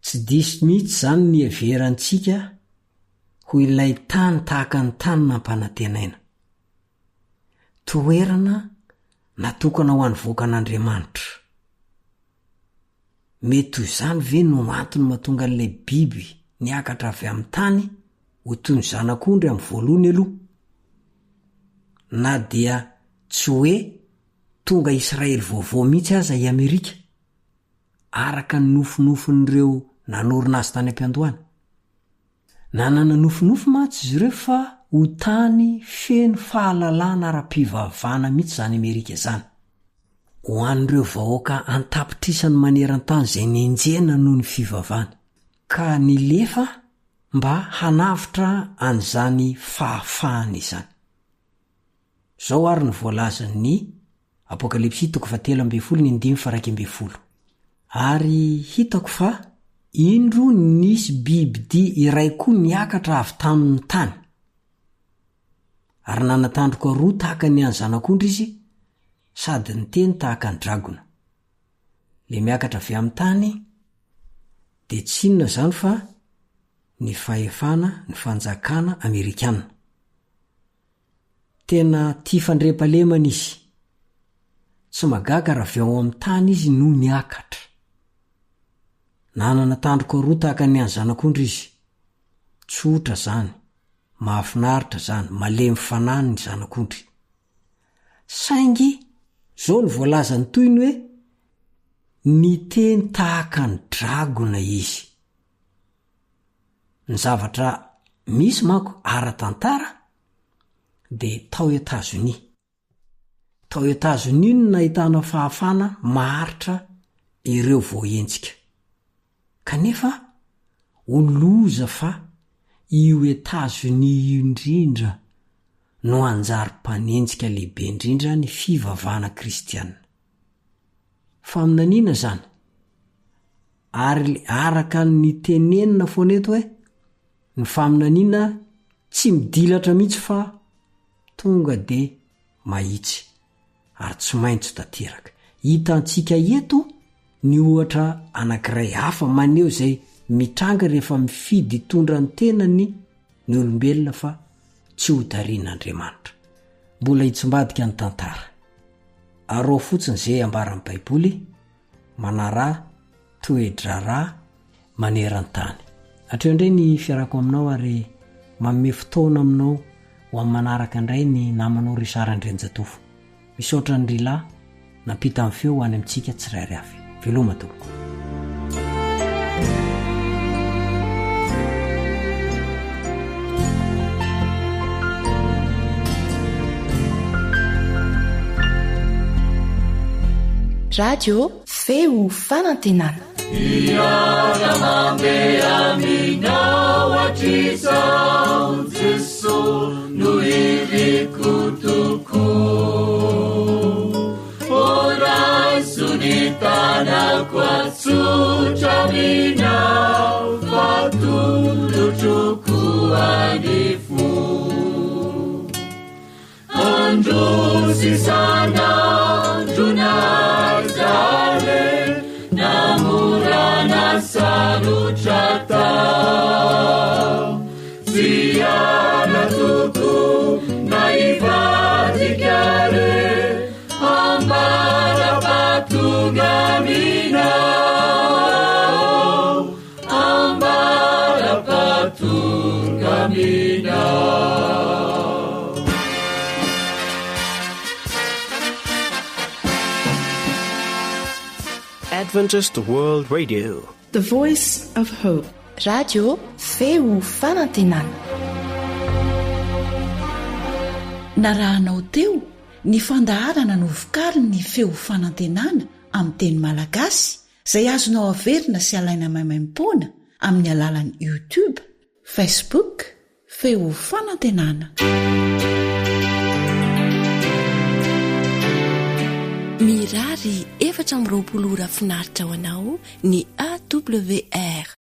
S11: Tsy diso mihitsy izany ny hiheverantsika. ho ilay tany tahaka ny tany nampanantenaina. Toerana natokana ho an'ny vahoakan'Andriamanitra. Mety ho izany ve no antony mahatonga an'ilay biby niakatra avy amin'ny tany ho toy ny zanak'ondry amin'ny voalohany aloha? Na dia tsy hoe tonga Israely vaovao mihitsy aza i Amerika, araka ny nofinofin'ireo nanorina azy tany am-piandohana. Nanana nofinofy mantsy izy ireo fa ho tany feno fahalalahana ara-pivavahana mihitsy izany Amerika izany. Ho an'ireo vahoaka an-tapitrisany maneran-tany izay nenjehina noho ny fivavahany, ka nilefa mba hanavotra an'izany fahafahana izany. Izao àry no voalazan'ny Apokalypsy toko fahatelo ambin'ny folo ny andininy faha-iraika ambin'ny folo, Ary hitako fa, indro nisy bibi-dia iray koa niakatra avy tamin' ny tany, ary nanan-tandroka roa tahaka ny an'ny zanak'ondry izy, sady niteny tahaka ny dragona. Ilay miakatra avy amin'ny tany dia tsy inona izany fa ny fahefana, ny fanjakana amerikana. Tena tia fandriampahalemana izy. Tsy mahagaga raha avy ao amin'ny tany izy no niakatra. Nanana tandroka roa tahaka ny an'ny zanak'ondry izy. Tsotra izany, mahafinaritra izany, malemy fanahy ny zanak'ondry. Saingy, izao no voalazan'ny tohiny hoe, Niteny tahaka ny dragona izy. Ny zavatra misy manko ara-tantara dia tao Etazonia. Tao Etazonia no nahitana fahafana maharitra ireo voahenjika. Kanefa ho loza fa io Etazonia io indrindra no hanjary mpanenjika lehibe indrindra ny fivavahana kristiana. Faminaniana izany. Ary araka ny tenenina foana eto hoe ny faminaniana tsy midilatra mihitsy fa tonga de mahitsy ary tsy maintsy tanteraka. Hitantsika eto ny ohatra anankiray hafa maneho izay mitranga rehefa mifidy hitondra ny tenany ny olombelona fa tsy ho tarihin'Andriamanitra. Mbola hitsimbadika ny tantara. Araho fotsiny izay ambaran'ny Baiboly, manaraha toe-draharaha maneran-tany. Hatreo indray ny fiarako aminao ary manome fotoana aminao ho amin'ny manaraka indray ny namanao Richard Andrianjatovo. Misaotra an'i Rila nampita ny feo ho any amintsika tsirairay avy. Veloma tompoko.
S2: Radio Feo Fanantenana.
S6: Hiara-mandeha aminao hatrizao Jeso no iriko tokoa. O raiso ny tanako atsotra aminao fa tolotro koa ny fo. Andro sisan'andro na zare na mora na sarotra atao. Tsy hiala toko na hivadika re ambara-pahatonga aminao ambara-pahatonga aminao.
S1: Adventist World Radio.
S2: The Voice of Hope. Radio Feo Fanantenana.
S3: Narahanao teo ny fandaharana novokarin'ny Feo Fanantenana amin'ny teny malagasy izay azonao averina sy alaina maimaimpoana amin'ny alalan'ny YouTube, Facebook, Feo Fanantenana.
S12: Mirary 24 ora finaritra ho anao ny AWR.